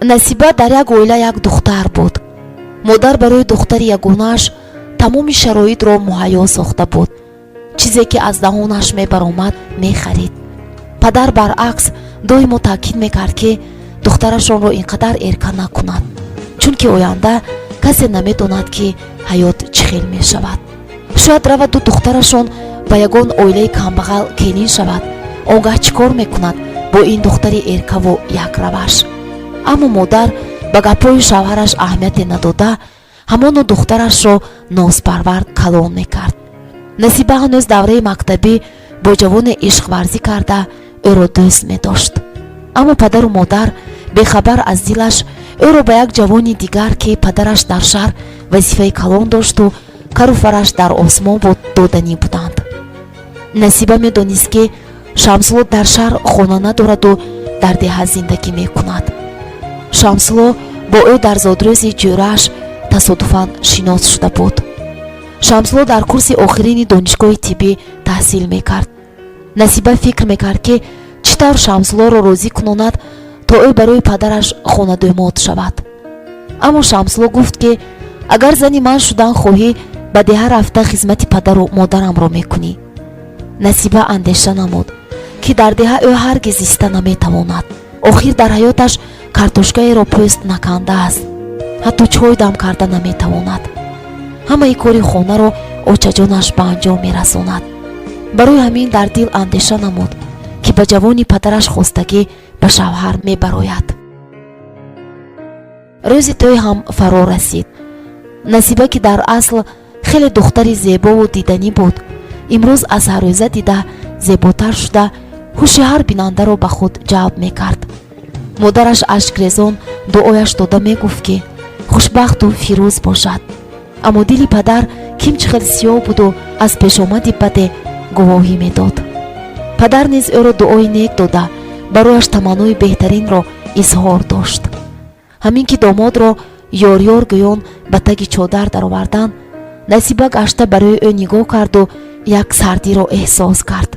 Насиба дар як оила як духтар буд. Модар барои духтари ягонааш тамоми шароитро муҳайё сохта буд. Чизе ки аз даҳонаш мебаромад, мехарид. Падар баръакс доимо таъкид мекард, ки духтарашонро ин қадар эрка накунад, чунки оянда касе намедонад, ки ҳаёт чӣ хел мешавад. Шояд раваду духтарашон ба ягон оилаи камбағал келин шавад. Он гаҳ чӣ кор мекунад бо ин духтари эркаву якраваш? Аммо модар ба гапҳои шавҳараш аҳамияте надода, ҳамоно духтарашро нозпарвар калон мекард. Насиба ҳанӯз давраи мактабӣ бо ҷавоне ишқварзӣ карда, ӯро дӯст медошт. Аммо падару модар бехабар аз дилаш ӯро ба як ҷавони дигар, ки падараш дар шаҳр вазифаи калон дошту кару фараш дар осмон буд, доданӣ буданд. Насиба медонист, ки Шамсулло дар шаҳр хона надораду дар деҳа зиндагӣ мекунад. Шамсулло бо ӯ дар зодрӯзи ҷӯрааш тасодуфан шинос шуда буд. Шамсулло дар курси охирини донишгоҳи тиббӣ таҳсил мекард. Насиба фикр мекард, ки чӣ тавр Шамсуллоро розӣ кунонад, то ӯ барои падараш хонадӯмод шавад. Аммо Шамсулло гуфт, ки агар зани ман шудан хоҳӣ, ба деҳа рафта хизмати падару модарамро мекунӣ. Насиба андеша намуд, ки дар деҳа ӯ ҳаргиз зиста наметавонад. Охир дар ҳаёташ картошкаеро пӯст накандааст, ҳатто чой дам карда наметавонад. Ҳамаи кори хонаро очаҷонаш ба анҷом мерасонад. Барои ҳамин дар дил андеша намуд, ки ба ҷавони падараш хостагӣ ба шавҳар мебарояд. Рӯзи тӯй ҳам фаро расид. Насиба, ки дар асл хеле духтари зебову диданӣ буд, имрӯз аз ҳаррӯза дида зеботар шуда, ҳуши ҳар бинандаро ба худ ҷалб мекард. Модараш ашкрезон дуояш дода мегуфт, ки хушбахту фирӯз бошад. Аммо дили падар ким чӣ хел сиёҳ буду аз пешомади баде гувоҳӣ медод. Падар низ ӯро дуои нек дода, барояш таманнои беҳтаринро изҳор дошт. Ҳамин ки домодро ёрёр гӯён ба таги чодар дароварданд, Насиба гашта барои ӯ нигоҳ карду як сардиро эҳсос кард.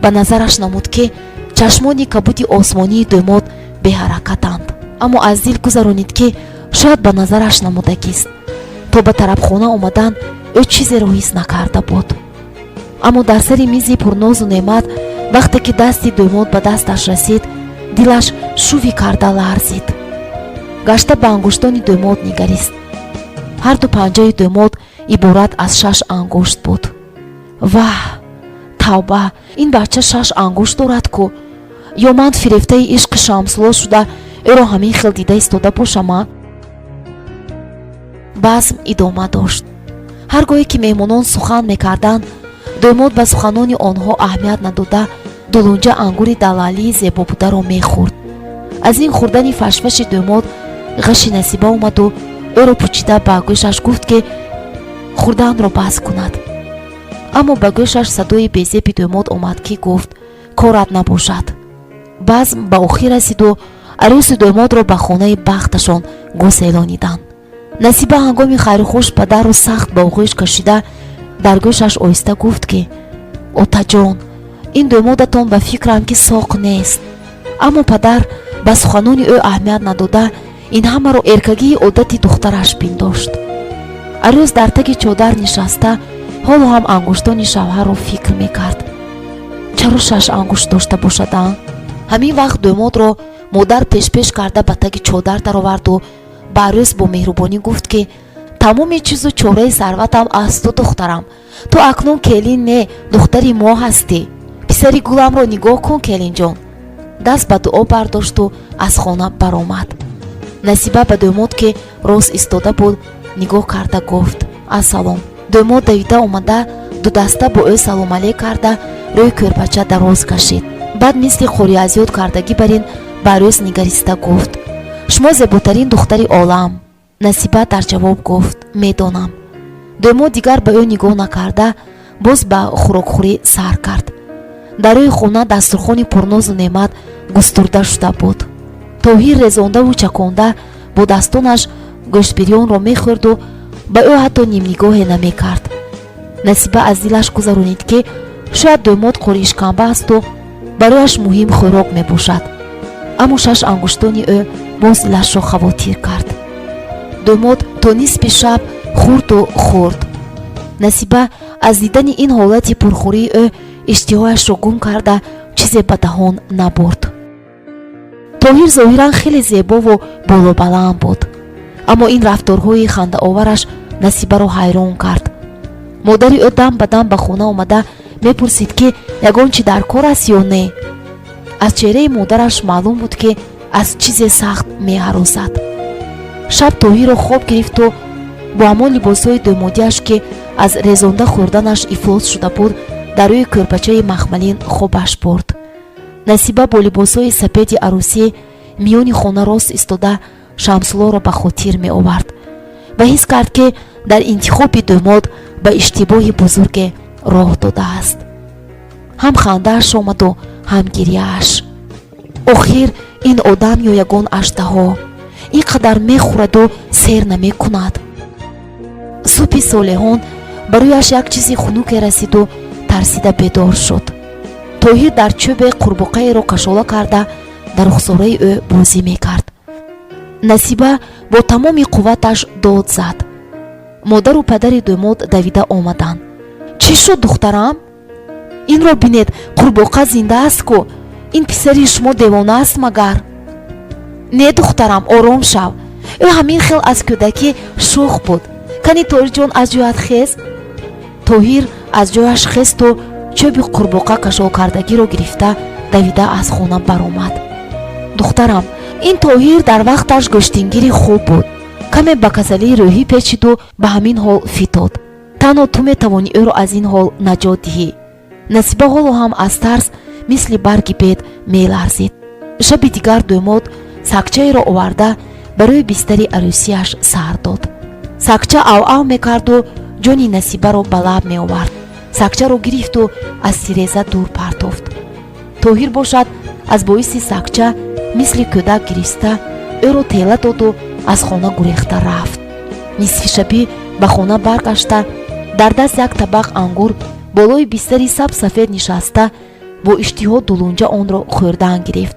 Ба назараш намуд, ки чашмони кабуди осмонии домод беҳаракатанд. Аммо аз дил гузаронид, ки шояд ба назараш намудагист. То ба тарабхона омадан ӯ чизеро ҳис накарда буд. Аммо дар сари мизи пурнозу неъмат, вақте ки дасти домод ба дасташ расид, дилаш шувӣ карда ларзид. Гашта ба ангуштони домод нигарист. Ҳарду панҷаи домод иборат аз шаш ангушт буд. Ваҳ, тавба, ин бача шаш ангушт дорад ку! Ё ман фирефтаи ишқи Шамсулло шуда, ӯро ҳамин хел дида истода бошама? Базм идома дошт. Ҳар гоҳе ки меҳмонон сухан мекарданд, домод ба суханони онҳо аҳамият надода, дулунҷа ангури далалии зебобударо мехӯрд. Аз ин хӯрдани фашфаши домод ғаши Насиба омаду ӯро пучида ба гӯшаш гуфт, ки хӯрданро бас кунад. Аммо ба гӯшаш садои безеби домод омад, ки гуфт: «Корат набошад». Базм ба охир расиду арӯсу домодро ба хонаи бахташон гуселониданд. Насиба ҳангоми хайрухуш падарро сахт ба оғӯш кашида, дар гӯшаш оҳиста гуфт, ки отаҷон, ин домодатон ба фикрам, ки соқ нест. Аммо падар ба суханони ӯ аҳамият надода, ин ҳамаро эркагии одати духтараш пиндошт. Арӯс дар таги чодар нишаста, ҳоло ҳам ангуштони шавҳарро фикр мекард. Чаро шаш ангушт дошта бошад, а? Ҳамин вақт домодро модар пешпеш карда ба таги чодар дароварду ба арӯс бо меҳрубонӣ гуфт, ки тамоми чизу чораи сарватам аз ту, духтарам. Ту акнун келин не, духтари мо ҳастӣ. Писари гуламро нигоҳ кун, келинҷон. Даст ба дуо бардошту аз хона баромад. Насиба ба домод, ки рост истода буд, нигоҳ карда гуфт: «Ассалом». Домод давида омада, дудаста бо ӯ саломалек карда, рӯи кӯрпача дароз кашид. Баъд мисли қориазёд кардагӣ бар ин ба арӯс нигариста гуфт: «Шумо зеботарин духтари олам». Насиба дар ҷавоб гуфт: «Медонам». Домод дигар ба ӯ нигоҳ накарда, боз ба хӯрокхӯрӣ сар кард. Дар рӯи хона дастурхони пурнозу неъмат густурда шуда буд. Тоҳир резондаву чаконда бо дастонаш гӯштбирёнро мехӯрду ба ӯ ҳатто нимнигоҳе намекард. Насиба аз дилаш гузаронид, ки шояд домод қориишканба асту барояш муҳим хӯрок мебошад. Аммо шаш ангуштони ӯ боз дилашро хавотир кард. Домод то нисфи шаб хӯрду хӯрд. Насиба аз дидани ин ҳолати пурхӯрии ӯ иштиҳояшро гум карда, чизе ба даҳон набурд. Тоҳир зоҳиран хеле зебову болобаланд буд, аммо ин рафторҳои хандаовараш Насибаро ҳайрон кард. Модари ӯ дам ба дам ба хона омада мепурсид, ки ягон чи дар кор аст ё не. Аз чеҳраи модараш маълум буд, ки аз чизе сахт меҳаросад. Шаб Тоҳирро хоб гирифту бо ҳамон либосҳои домодиаш, ки аз резонда хӯрданаш ифлос шуда буд, дар рӯи кӯрпачаи махмалин хобаш бурд. Насиба бо либосҳои сапеди арӯсӣ миёни хона рост истода, Шамсуллоро ба хотир меовард ва ҳис кард, ки дар интихоби домод ба иштибоҳи бузурге роҳ додааст. Ҳам хандааш омаду, ҳам гиряаш. Охир ин одам ё ягон аждаҳо, ин қадар мехӯраду сер намекунад. Субҳи солеҳон ба рӯяш як чизи хунуке расиду тарсида бедор шуд. Тоҳир дар чӯбе қурбоқаеро кашола карда, дар рухсораи ӯ бозӣ мекард. Насиба бо тамоми қувваташ дод зад. Модару падари домод давида омаданд. «Чӣ шуд, духтарам?» «Инро бинед, қурбоқа зинда аст ку! Ин писари шумо девона аст магар?» «Не, духтарам, ором шав. Ӯ ҳамин хел аз кӯдакӣ шӯх буд. Кани, Тоҳирҷон, аз ҷоят хез». Тоҳир аз ҷояш хесту чӯби қурбоқа кашолкардагиро гирифта, давида аз хона баромад. «Духтарам, ин Тоҳир дар вақташ гӯштингири хуб буд. Каме ба касалии рӯҳӣ печиду ба ҳамин ҳол фитод. Танҳо ту метавонӣ ӯро аз ин ҳол наҷот диҳӣ». Насиба ҳоло ҳам аз тарс мисли барги бед меларзид. Шаби дигар домод сагчаеро оварда, ба рӯи бистари арӯсияш сар дод. Сагча ав-ав мекарду ҷони Насибаро ба лаб меовард. Сагчаро гирифту аз тиреза дур партофт. Тоҳир бошад, аз боиси сагча мисли кӯдак гириста, ӯро тела доду аз хона гурехта рафт. Нисфи шабӣ ба хона баргашта, дар даст як табақ ангур, болои бистари саб-сафед нишаста, бо иштиҳо дулунҷа онро хӯрдан гирифт.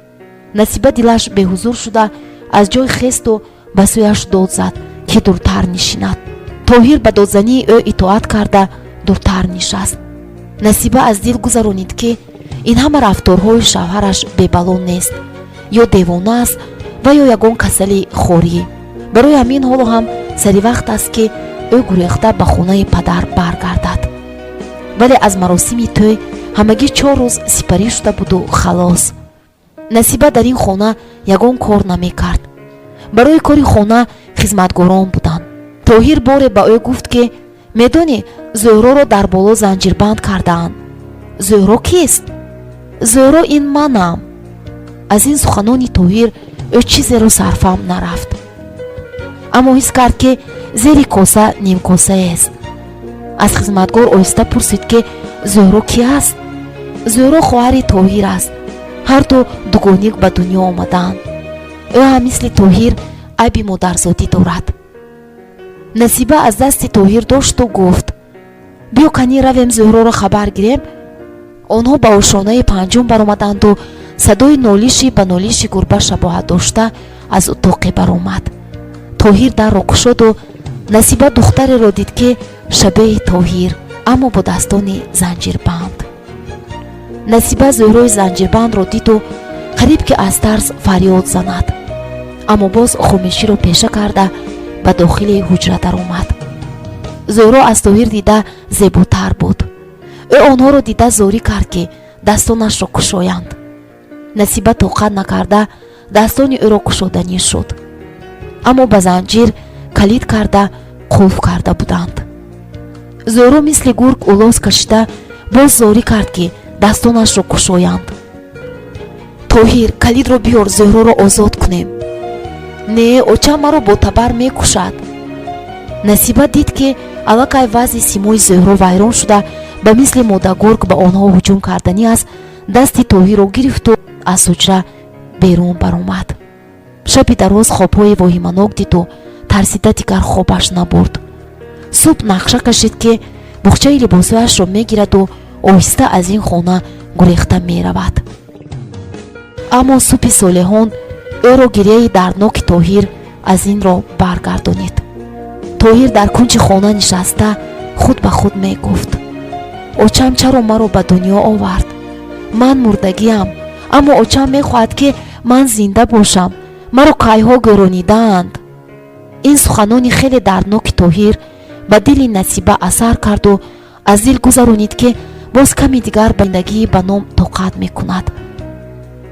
Насиба дилаш беҳузур шуда, аз ҷой хесту ба сӯяш дод зад, ки дуртар нишинад. Тоҳир ба додзании ӯ итоат карда, дуртар нишаст. Насиба аз дил гузаронид, ки ин ҳама рафторҳои шавҳараш бебало нест: ё девона аст ва ё ягон касали хорӣ. Барои ҳамин ҳоло ҳам сари вақт аст, ки ӯ гурехта ба хонаи падар баргардад. Вале аз маросими тӯй ҳамагӣ 4 рӯз сипарӣ шуда буду халос. Насиба дар ин хона ягон кор намекард. Барои кори хона хизматгорон буданд. Тоҳир боре ба ӯ гуфт, ки медонӣ, Зӯҳроро дар боло занҷирбанд кардаанд. «Зӯҳро кист?» «Зӯҳро ин манам». Аз ин суханони Тоҳир ӯ чизеро сарфаҳм нарафт, аммо ҳис кард, ки зери коса нимкосаест. Аз хизматгор оҳиста пурсид, ки Зӯҳро ки аст. «Зӯҳро хоҳари Тоҳир аст. Ҳарду дугоник ба дунё омадаанд. Ӯ ҳам мисли Тоҳир айби модарзодӣ дорад». Насиба аз дасти Тоҳир дошту гуфт: «Биё, канӣ равем, Зӯҳроро хабар гирем». Онҳо ба ошонаи панҷум баромаданду садои нолиши ба нолиши гурба шабоҳат дошта аз утоқе баромад. Тоҳир дарро кушоду Насиба духтареро дид, ки шабеҳи Тоҳир, аммо бо дастони занҷирбанд. Насиба Зӯҳрои занҷирбандро диду қариб ки аз тарс фарёд занад, аммо боз хомӯширо пеша карда, ба дохили ҳуҷра даромад. Зӯҳро аз Тоҳир дида зеботар буд. Ӯ онҳоро дида зорӣ кард, ки дастонашро кушоянд. Насиба тоқат накарда, дастони ӯро кушоданӣ шуд, аммо ба занҷир калид карда, қулф карда буданд. Зӯҳро мисли гург улос кашида, боз зорӣ кард, ки дастонашро кушоянд. «Тоҳир, калидро биёр, Зӯҳроро озод кунем». «Не, очам маро бо табар мекушад». Насиба дид, ки аллакай вазъи симои Зӯҳро вайрон шуда, ба мисли модагург ба онҳо ҳуҷум карданӣ аст, дасти Тоҳирро гирифту аз ҳуҷра берун баромад. Шаби дароз хобҳои воҳиманок диду тарсида дигар хобаш набурд. Субҳ нақша кашид, ки буғчаи либосҳояшро мегираду оҳиста аз ин хона гурехта меравад. Аммо субҳи солеҳон ӯро гирияи дардноки Тоҳир аз ин роҳ баргардонид. Тоҳир дар кунҷи хона нишаста, худ ба худ мегуфт: «Очам чаро маро ба дунё овард? Ман мурдагиам, аммо очам мехоҳад, ки ман зинда бошам. Маро кайҳо гӯронидаанд?» Ин суханони хеле дардноки Тоҳир ба дили Насиба асар карду аз дил гузаронид, ки боз ками дигар ба зиндагии ба ном тоқат мекунад.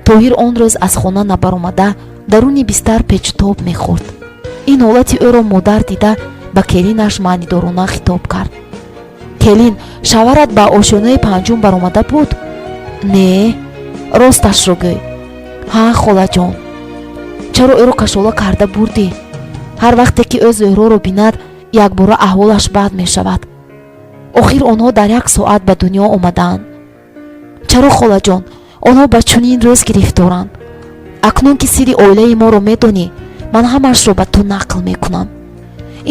Тоҳир он рӯз аз хона набаромада, даруни бистар печутоб мехӯрд. Ин ҳолати ӯро модар дида, ба келинаш маънидорона хитоб кард: «Келин, шаварат ба ошёнаи панҷум баромада буд?» «Не». «Росташро гӯй». «Ҳа, холаҷон». «Чаро ӯро кашола карда бурдӣ? Ҳар вақте ки ӯ Зуҳроро бинад, якбора аҳволаш бад мешавад. Охир онҳо дар як соат ба дунё омадаанд. Чаро, холаҷон, онҳо ба чунин рӯз гирифторанд? Акнун ки сирри оилаи моро медонӣ, ман ҳамаашро ба ту нақл мекунам.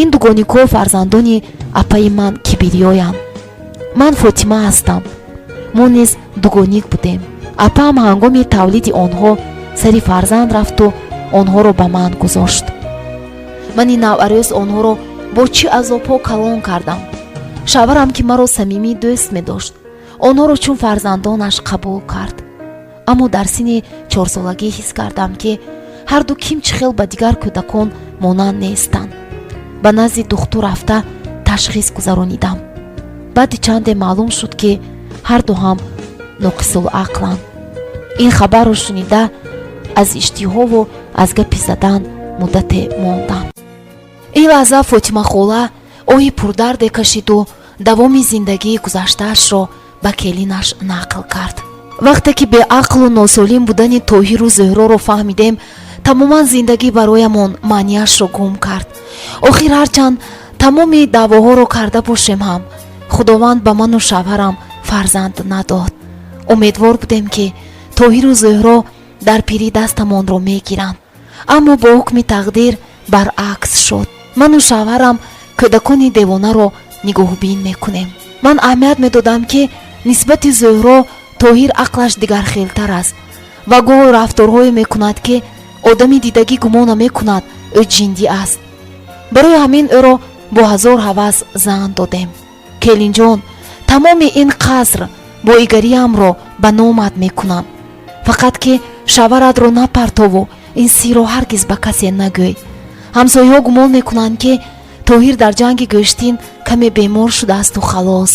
Ин дугоникҳо фарзандони апаи ман Кибириёянд. Ман Фотима ҳастам. Мо низ дугоник будем. Апаам ҳангоми тавлиди онҳо сари фарзанд рафту онҳоро ба ман гузошт. Мани наварӯс онҳоро бо чӣ азобҳо калон кардам. Шаварам, ки маро самимӣ дӯст медошт, онҳоро чун фарзандонаш қабул кард. Аммо дар синни 4-солагӣ ҳис кардам, ки ҳарду ким чӣ хел ба дигар кӯдакон монанд нестанд. Ба назди духтур рафта, ташхис гузаронидам. Баъди чанде маълум шуд, ки ҳарду ҳам ноқисулақланд. Ин хабарро шунида, аз иштиҳову аз гапи задан муддате мондам». Ин лаҳза Фотимахола оҳи пурдарде кашиду давоми зиндагии гузаштаашро ба келинаш нақл кард: «Вақте ки беақлу носолим будани Тоҳиру Зуҳроро фаҳмидем, тамоман зиндагӣ бароямон маънияшро гум кард. Охир ҳарчанд тамоми даъвоҳоро карда бошем ҳам, Худованд ба ману шавҳарам фарзанд надод. Умедвор будем, ки Тоҳиру Зуҳро дар пирӣ дастамонро мегиранд, аммо бо ҳукми тақдир баръакс шуд. Ману шавҳарам кӯдакони девонаро нигоҳубин мекунем. Ман аҳамият медодам, ки нисбати Зуҳро Тоҳир ақлаш дигархелтар аст ва гоҳо рафторҳое мекунад, ки одами дидагӣ гумон намекунад, ӯ ҷиндӣ аст. Барои ҳамин ӯро бо ҳазор ҳавас зан додем. Келинҷон, тамоми ин қаср боигариямро ба номат мекунам, фақат ки шаваратро напартову ин сирро ҳаргиз ба касе нагӯй. Ҳамсояҳо гумон мекунанд, ки Тоҳир дар ҷанги гӯштин каме бемор шудаасту халос.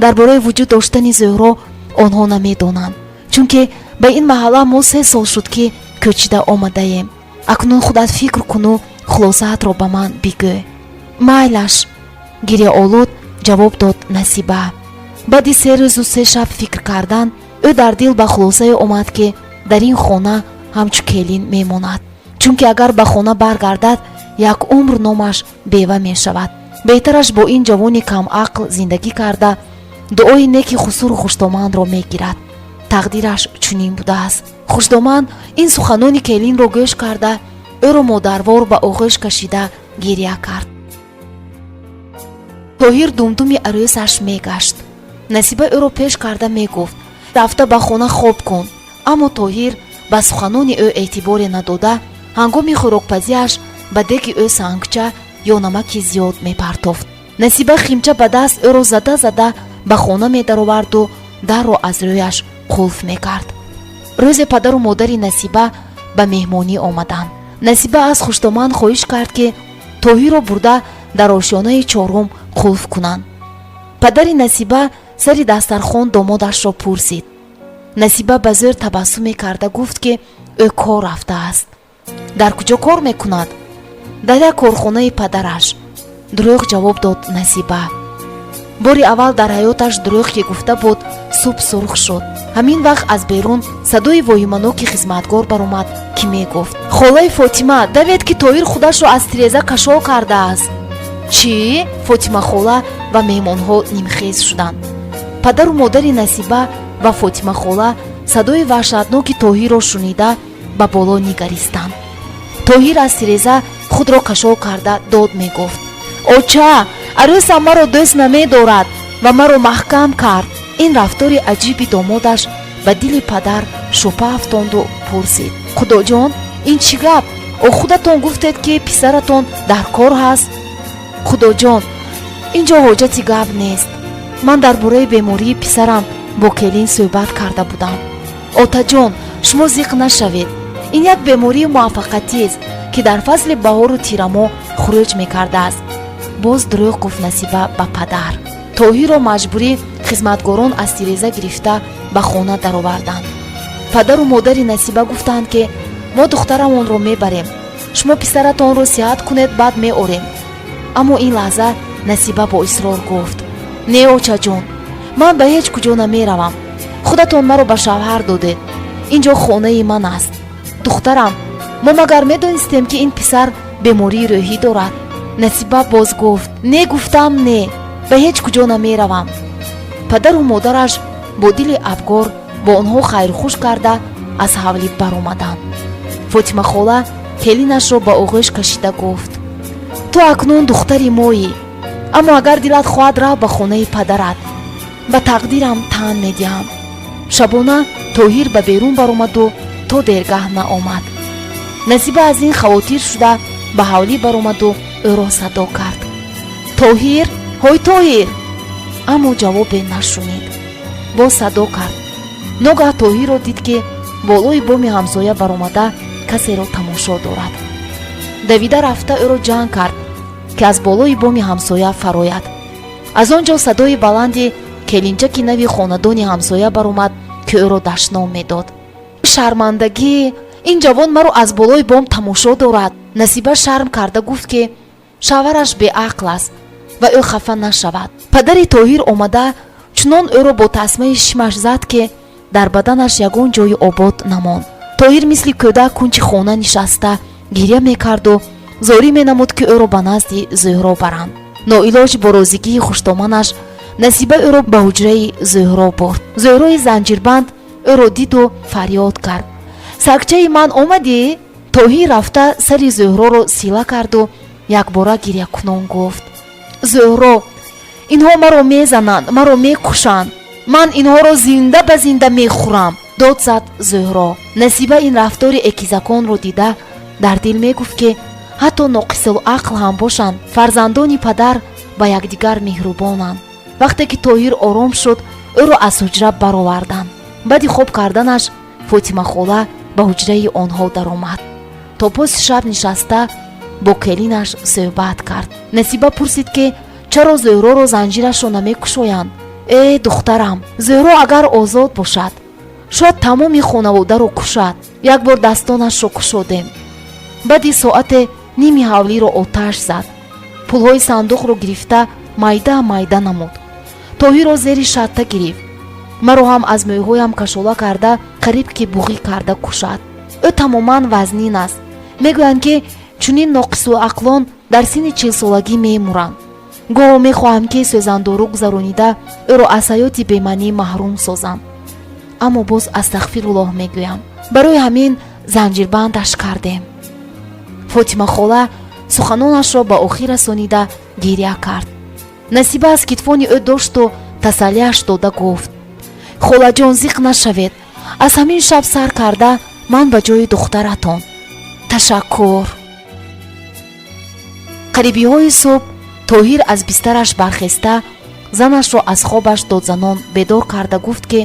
Дар бораи вуҷуд доштани Зуҳро онҳо намедонанд, чунки ба ин маҳалла мо 3 сол шуд, ки кӯчида омадаем. Акнун худат фикр куну хулосаатро ба ман бигӯй». «Майлаш», гиряолуд ҷавоб дод Насиба. Баъди 3 рӯзу 3 шаб фикр кардан, ӯ дар дил ба хулосае омад, ки дар ин хона ҳамчу келин мемонад, чунки агар ба хона баргардад, як умр номаш бева мешавад. Беҳтараш бо ин ҷавони камақл зиндагӣ карда, дуои неки хусуру хуштоманро мегирад. Тақдираш чунин будааст. Хушдоман ин суханони келинро гӯш карда, ӯро модарвор ба оғӯш кашида, гиря кард. Тоҳир думдуми арӯсаш мегашт. Насиба ӯро пеш карда мегуфт: «Рафта ба хона хоб кун». Аммо Тоҳир ба суханони ӯ эътиборе надода, ҳангоми хӯрокпазиаш ба деги ӯ сангча ё намаки зиёд мепартофт. Насиба химча ба даст ӯро зада зада ба хона медароварду дарро аз рӯяш қулф мекард. Рӯзе падару модари Насиба ба меҳмонӣ омаданд. Насиба аз хуштоман хоҳиш кард, ки Тоҳирро бурда дар ошёнаи чорум қулф кунанд. Падари Насиба сари дастархон домодашро пурсид. Насиба ба зӯр табассуме карда гуфт, ки ӯ кор рафтааст. «Дар куҷо кор мекунад?» «Дар як корхонаи падараш», дурӯғ ҷавоб дод Насиба. Бори аввал дар ҳаёташ дурӯғ ки гуфта буд, суб сурх шуд. Ҳамин вақт аз берун садои воҳиманоки хизматгор баромад, ки мегуфт: «Холаи Фотима, давед, ки Тоҳир худашро аз тиреза кашол кардааст». «Чӣ?» Фотимахола ва меҳмонҳо нимхез шуданд. Падару модари Насиба ва Фотимахола садои ваҳшатноки Тоҳирро шунида, ба боло нигаристанд. Тоҳир аз тиреза худро кашол карда, дод мегуфт: «Оча, арӯсам маро дӯст намедорад ва маро маҳкам кард». Ин рафтори аҷиби домодаш ба дили падар Шубҳа афтонду пурсид: «Худоҷон, ин чӣ гап? О, худатон гуфтед, ки писаратон дар кор ҳаст». «Худоҷон, ин ҷо ҳоҷати гап нест. Ман дар бораи бемории писарам бо келин суҳбат карда будам». «Отаҷон, шумо зиқ нашавед. Ин як бемории муваққатиест, ки дар фасли баҳору тирамоҳ хуруҷ мекардааст», боз дурӯғ гуфт Насиба ба падар. Тоҳирро маҷбурӣ хизматгорон аз тиреза гирифта ба хона дароварданд. Падару модари Насиба гуфтанд, ки мо духтарамонро мебарем, шумо писаратонро сиҳат кунед, баъд меорем. Аммо ин лаҳза Насиба бо исрор гуфт: «Не, очаҷон, ман ба ҳеҷ куҷо намеравам. Худатон маро ба шавҳар додед, ин ҷо хонаи ман аст». «Духтарам, мо магар медонистем, ки ин писар бемории рӯҳӣ дорад?» Насиба боз гуфт: «Не, гуфтам, не, ба ҳеҷ куҷо намеравам». Падару модараш бо дили абгор бо онҳо хайрухуш карда аз ҳавлӣ баромаданд. Фотимахола келинашро ба оғӯш кашида гуфт: «Ту акнун духтари моӣ, аммо агар дилат хоҳад, рав ба хонаи падарат. Ба тақдирам тан медиҳам». Шабона Тоҳир ба берун баромаду то дергаҳ наомад. Насиба аз ин хавотир шуда ба ҳавлӣ баромаду ӯро садо кард: «Тоҳир, ҳой, Тоҳир!» Аммо ҷавобе нашунид. Боз садо кард. Ногаҳ Тоҳирро дид, ки болои боми ҳамсоя баромада касеро тамошо дорад. Давида рафта ӯро ҷанг кард, ки аз болои боми ҳамсоя фарояд. Аз он ҷо садои баланди келинчаки нави хонадони ҳамсоя баромад, ки ӯро дашном медод. «Шармандагӣ, ин ҷавон маро аз болои бом тамошо дорад». Насиба шарм карда гуфт, ки шавҳараш беақл аст ва ӯ хафа нашавад. Падари Тоҳир омада чунон ӯро бо тасмаи шимаш зад, ки дар баданаш ягон ҷои обод намонд. Тоҳир мисли кӯдак кунҷи хона нишаста гиря мекарду зорӣ менамуд, ки ӯро ба назди Зуҳро баранд. Ноилоҷ бо розигии хуштоманаш Насиба ӯро ба ҳуҷраи Зуҳро бурд. Зуҳрои занҷирбанд ӯро диду фарёд кард: «Сагчаи ман, омадӣ?» Тоҳир рафта сари Зуҳроро сила карду якбора гирякунон гуфт: «Зуҳро, инҳо маро мезананд, маро мекушанд, ман инҳоро зинда ба зинда мехӯрам», дод зад Зуҳро. Насиба ин рафтори экизаконро дида дар дил мегуфт, ки ҳатто ноқисулақл ҳам бошанд, фарзандони падар ба якдигар меҳрубонанд. Вақте ки Тоҳир ором шуд, ӯро аз ҳуҷра бароварданд. Баъди хоб карданаш Фотимахола ба ҳуҷраи онҳо даромад. То поси шаб нишаста бо келинаш суҳбат кард. Насиба пурсид, ки чаро Зуҳроро занҷирашро намекушоянд. «Э, духтарам, Зуҳро агар озод бошад, шояд тамоми хонаводаро кушад. Як бор дастонашро кушодем, баъди соате ними ҳавлиро оташ зад, пулҳои сандуқро гирифта майда майда намуд, Тоҳирро зери шатта гирифт, маро ҳам аз мӯйҳоям кашола карда, қариб ки буғӣ карда кушад. Ӯ тамоман вазнин аст. Мегӯянд, ки чунин ноқисуақлон дар синни 40-солагӣ мемуранд. Гоҳо мехоҳам, ки сӯзандору гузаронида ӯро аз ҳаёти бемаънӣ маҳрум созам, аммо боз астағфируллоҳ мегӯям. Барои ҳамин занҷирбандаш кардем». Фотимахола суханонашро ба охир расонида гиря кард. Насиба аз китфони ӯ дошту тасаллияш дода гуфт: «Холаҷон, зиқ нашавед. Аз ҳамин шаб сар карда ман ба ҷои духтаратон. Ташаккур». Қарибиҳои субҳ Тоҳир аз бистараш бархеста, занашро аз хобаш додзанон бедор карда гуфт, ки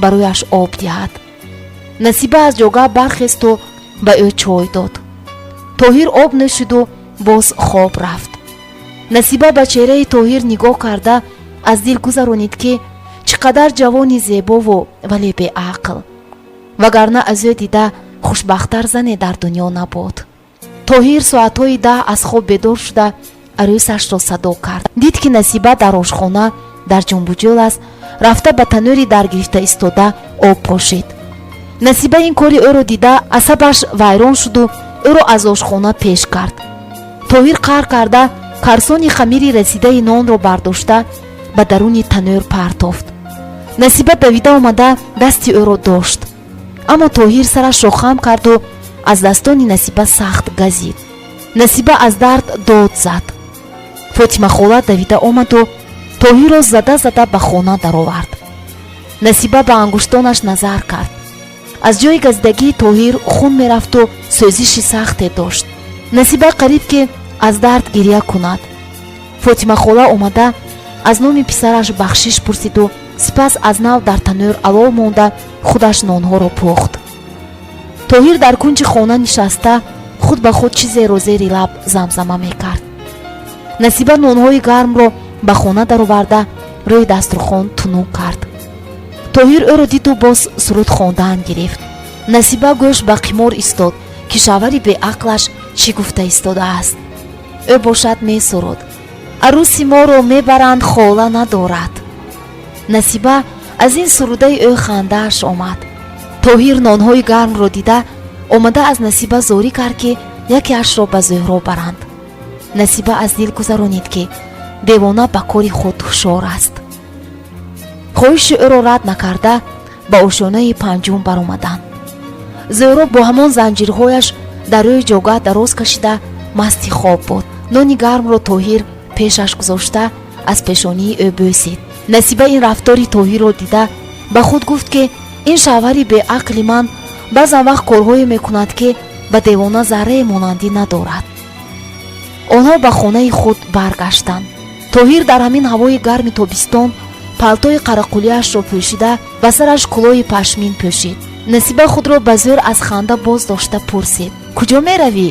барояш об диҳад. Насиба аз ҷогаҳ бархесту ба ӯ чой дод. Тоҳир об нӯшиду боз хоб рафт. Насиба ба чеҳраи Тоҳир нигоҳ карда аз дил гузаронид, ки чӣ қадар ҷавони зебову вале беақл, вагарна аз ӯ дида хушбахттар зане дар дунё набуд. Тоҳир соатҳои 10 аз хоб бедор шуда арӯсашро садо кард. Дид, ки Насиба дар ошхона дар ҷунбуҷӯл аст. Рафта ба танӯри даргирифта истода об пошид. Насиба ин кори ӯро дида асабаш вайрон шуду ӯро аз ошхона пеш кард. Тоҳир қаҳр карда карсони хамири расидаи нонро бардошта ба даруни танӯр партофт. Насиба давида омада дасти ӯро дошт, аммо Тоҳир сарашро хам карду аз дастони Насиба сахт газид. Насиба аз дард дод зад. Фотимахола давида омаду Тоҳирро зада зада ба хона даровард. Насиба ба ангуштонаш назар кард. Аз ҷои газидагии Тоҳир хун мерафту сӯзиши сахте дошт. Насиба қариб ки аз дард гирья кунад. Фотимахола омада, аз номи писараш бахшиш пурсиду сипас аз нав дар танӯр алов монда, худаш нонҳоро пухт. Тоҳир дар кунҷи хона нишаста, худ ба худ чизеро зери лаб замзама мекард. Насиба нонҳои гармро ба хона дароварда, рӯи дастурхон тунук кард. Тоҳир ӯро диду боз суруд хондан гирифт. Насиба гӯш ба қимор истод, ки шавҳари беақлаш чӣ гуфта истодааст. Ӯ бошад месуруд: «Арӯси моро мебаранд, хола надорад». Насиба аз ин сурудаи ӯ хандааш омад. Тоҳир нонҳои гармро дида, омада аз Насиба зорӣ кард, ки якеашро ба Зуҳро баранд. Насиба аз дил гузаронид, ки девона ба кори худ ҳушёр аст. Хоҳиши ӯро рад накарда, ба ошёнаи панҷум баромаданд. Зуҳро бо ҳамон занҷирҳояш дар рӯи ҷогаҳ дароз кашида, масти хоб буд. Нони гармро Тоҳир пешаш гузошта, аз пешонии ӯ бӯсид. Насиба ин рафтори Тоҳирро дида, ба худ гуфт, ки ин шавҳари беақли ман баъзан вақт корҳое мекунад, ки ба девона заррае монандӣ надорад. Онҳо ба хонаи худ баргаштанд. Тоҳир дар ҳамин ҳавои гарми тобистон палтои қарақулияшро пӯшида, ба сараш кӯлоҳи пашмин пӯшид. Насиба худро ба зӯр аз ханда боз дошта пурсид: «Куҷо меравӣ?»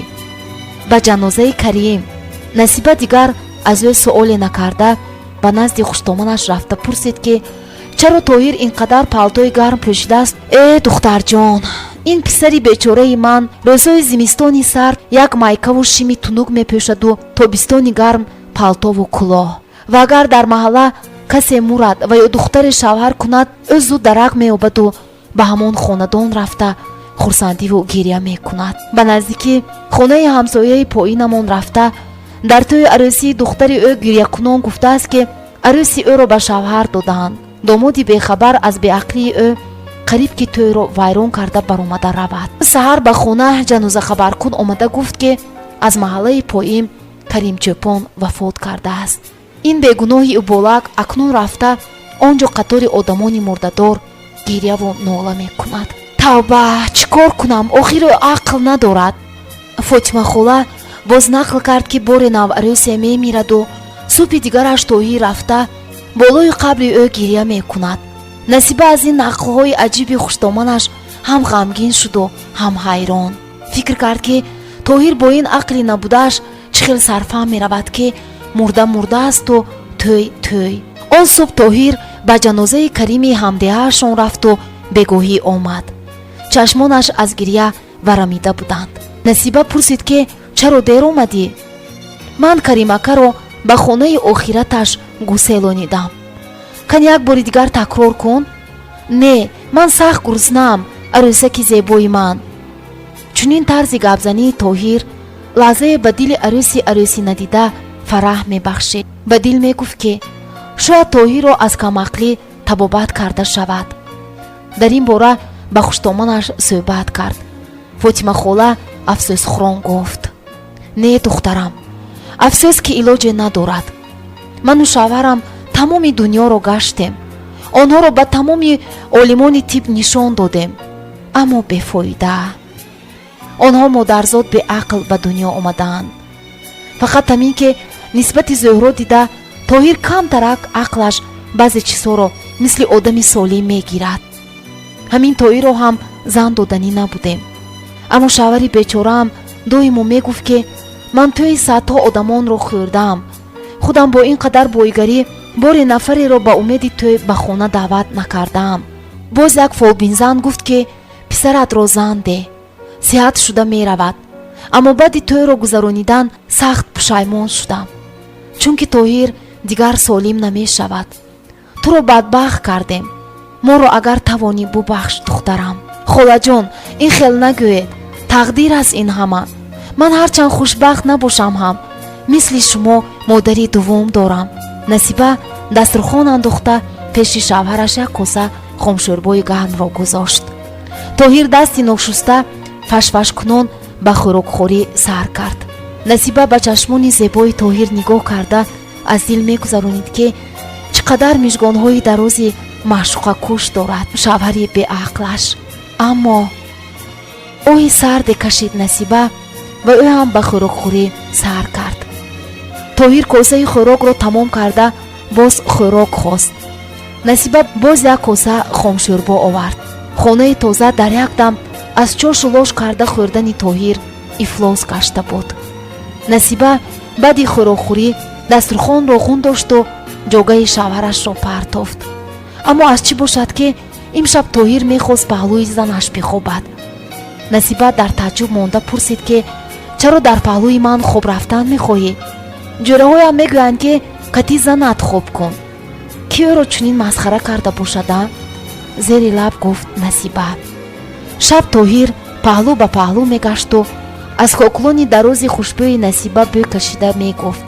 «Ба ҷанозаи Карим». Насиба дигар аз ӯ суоле накарда, ба назди хуштоманаш рафта пурсид, ки чаро Тоҳир ин қадар палтои гарм пӯшидааст. «Э, духтарҷон, ин писари бечораи ман рӯзҳои зимистони сард як майкаву шими тунук мепӯшаду тобистони гарм палтову кӯлоҳ. Ва агар дар маҳалла касе мурад ва ё духтаре шавҳар кунад, ӯ зуд дарак меёбаду ба ҳамон хонадон рафта, хурсандиву гирья мекунад. Ба наздикӣ хонаи ҳамсояи поинамон рафта, дар тӯи арӯсии духтари ӯ гирьякунон гуфтааст, ки арӯси ӯро ба шавҳар додаанд. Домоди бехабар аз беақлии ӯ қариб ки тӯйро вайрон карда баромада равад. Саҳар ба хона ҷанозахабаркун омада гуфт, ки аз маҳаллаи поин Каримчӯпон вафот кардааст. Ин бегуноҳи уболак акнун рафта он ҷо қатори одамони мурдадор гирьяву нола мекунад. Тавба, чӣ кор кунам? Охир ӯ ақл надорад». Фотимахола боз нақл кард, ки боре наварӯсе мемираду субҳи дигараш Тоҳир рафта, болои қабри ӯ гирья мекунад. Насиба аз ин нақлҳои аҷиби хуштоманаш ҳам ғамгин шуду ҳам ҳайрон. Фикр кард, ки Тоҳир бо ин ақли набудааш чӣ хел сарфаҳм меравад, ки мурда мурдаасту тӯй тӯй. Он субҳ Тоҳир ба ҷанозаи Карими ҳамдеҳаашон рафту бегоҳӣ омад. Чашмонаш аз гирья варамида буданд. Насиба пурсид, ки чаро дер омадӣ? «Ман Каримакаро ба хонаи охираташ гуселонидам». «Кани, як бори дигар такрор кун». «Не, ман сахт гуруснаам, арӯсаки зебои ман». Чунин тарзи гапзании Тоҳир лаҳзае ба дили арӯси арӯсӣ надида фараҳ мебахшид. Ба дил мегуфт, ки шояд Тоҳирро аз камақлӣ табобат карда шавад. Дар ин бора ба хуштоманаш суҳбат кард. Фотимахола афсӯсхӯрон гуфт: «Не, духтарам, афсӯс, ки илоҷе надорад. Ману шавҳарам тамоми дунёро гаштем, онҳоро ба тамоми олимони тиб нишон додем, аммо бефоида. Онҳо модарзод беақл ба дунё омадаанд. Фақат ҳамин ки нисбати Зуҳро дида, Тоҳир камтарак ақлаш баъзе чизҳоро мисли одами солим мегирад. Ҳамин Тоҳирро ҳам зан доданӣ набудем, аммо шавҳари бечораам доимо мегуфт, ки ман тӯи садҳо одамонро хӯрдаам, худам бо ин қадар боигарӣ боре нафареро ба умеди тӯй ба хона даъват накардаам. Боз як фолбинзан гуфт, ки писаратро зан деҳ, сиҳат шуда меравад. Аммо баъди тӯйро гузаронидан сахт пушаймон шудам, чунки Тоҳир дигар солим намешавад. Туро бадбахт кардем, моро агар тавонӣ бубахш, духтарам». «Холаҷон, ин хел нагӯед, тақдир аст ин ҳама. Ман ҳарчанд хушбахт набошам ҳам, мисли шумо модари дуввум дорам». Насиба дастурхон андохта, пеши шавҳараш як коса хомшӯрбои гармро гузошт. Тоҳир дасти ношуста фашфашкунон ба хӯрокхӯрӣ сар кард. Насиба ба чашмони зебои Тоҳир нигоҳ карда, аз дил мегузаронид, ки чӣ қадар мижгонҳои дарози маъшуқакуш дорад шавҳари беақлаш. Аммо оҳи сарде кашид Насиба ва ӯ ҳам ба хӯрокхӯрӣ сар кард. Тоҳир косаи хӯрокро тамом карда, боз хӯрок хост. Насиба боз як коса хомшӯрбо овард. Хонаи тоза дар як дам аз чошу лош карда хӯрдани Тоҳир ифлос гашта буд. Насиба баъди хӯрокхӯрӣ дастурхонро хун дошту ҷогаи шавҳарашро партофт. Аммо аз чӣ бошад, ки имшаб Тоҳир мехост паҳлӯи занаш бихобад. Насиба дар тааҷҷуб монда пурсид, ки чаро дар паҳлӯи ман хоб рафтан мехоҳӣ? Ҷӯраҳоям мегӯянд, ки кати занат хоб кун. Кӣ ӯро чунин масхара карда бошада? Зери лаб гуфт Насиба. Шаб Тоҳир паҳлӯ ба паҳлӯ мегашту аз коклони дарози хушбӯи Насиба бӯ кашида мегуфт: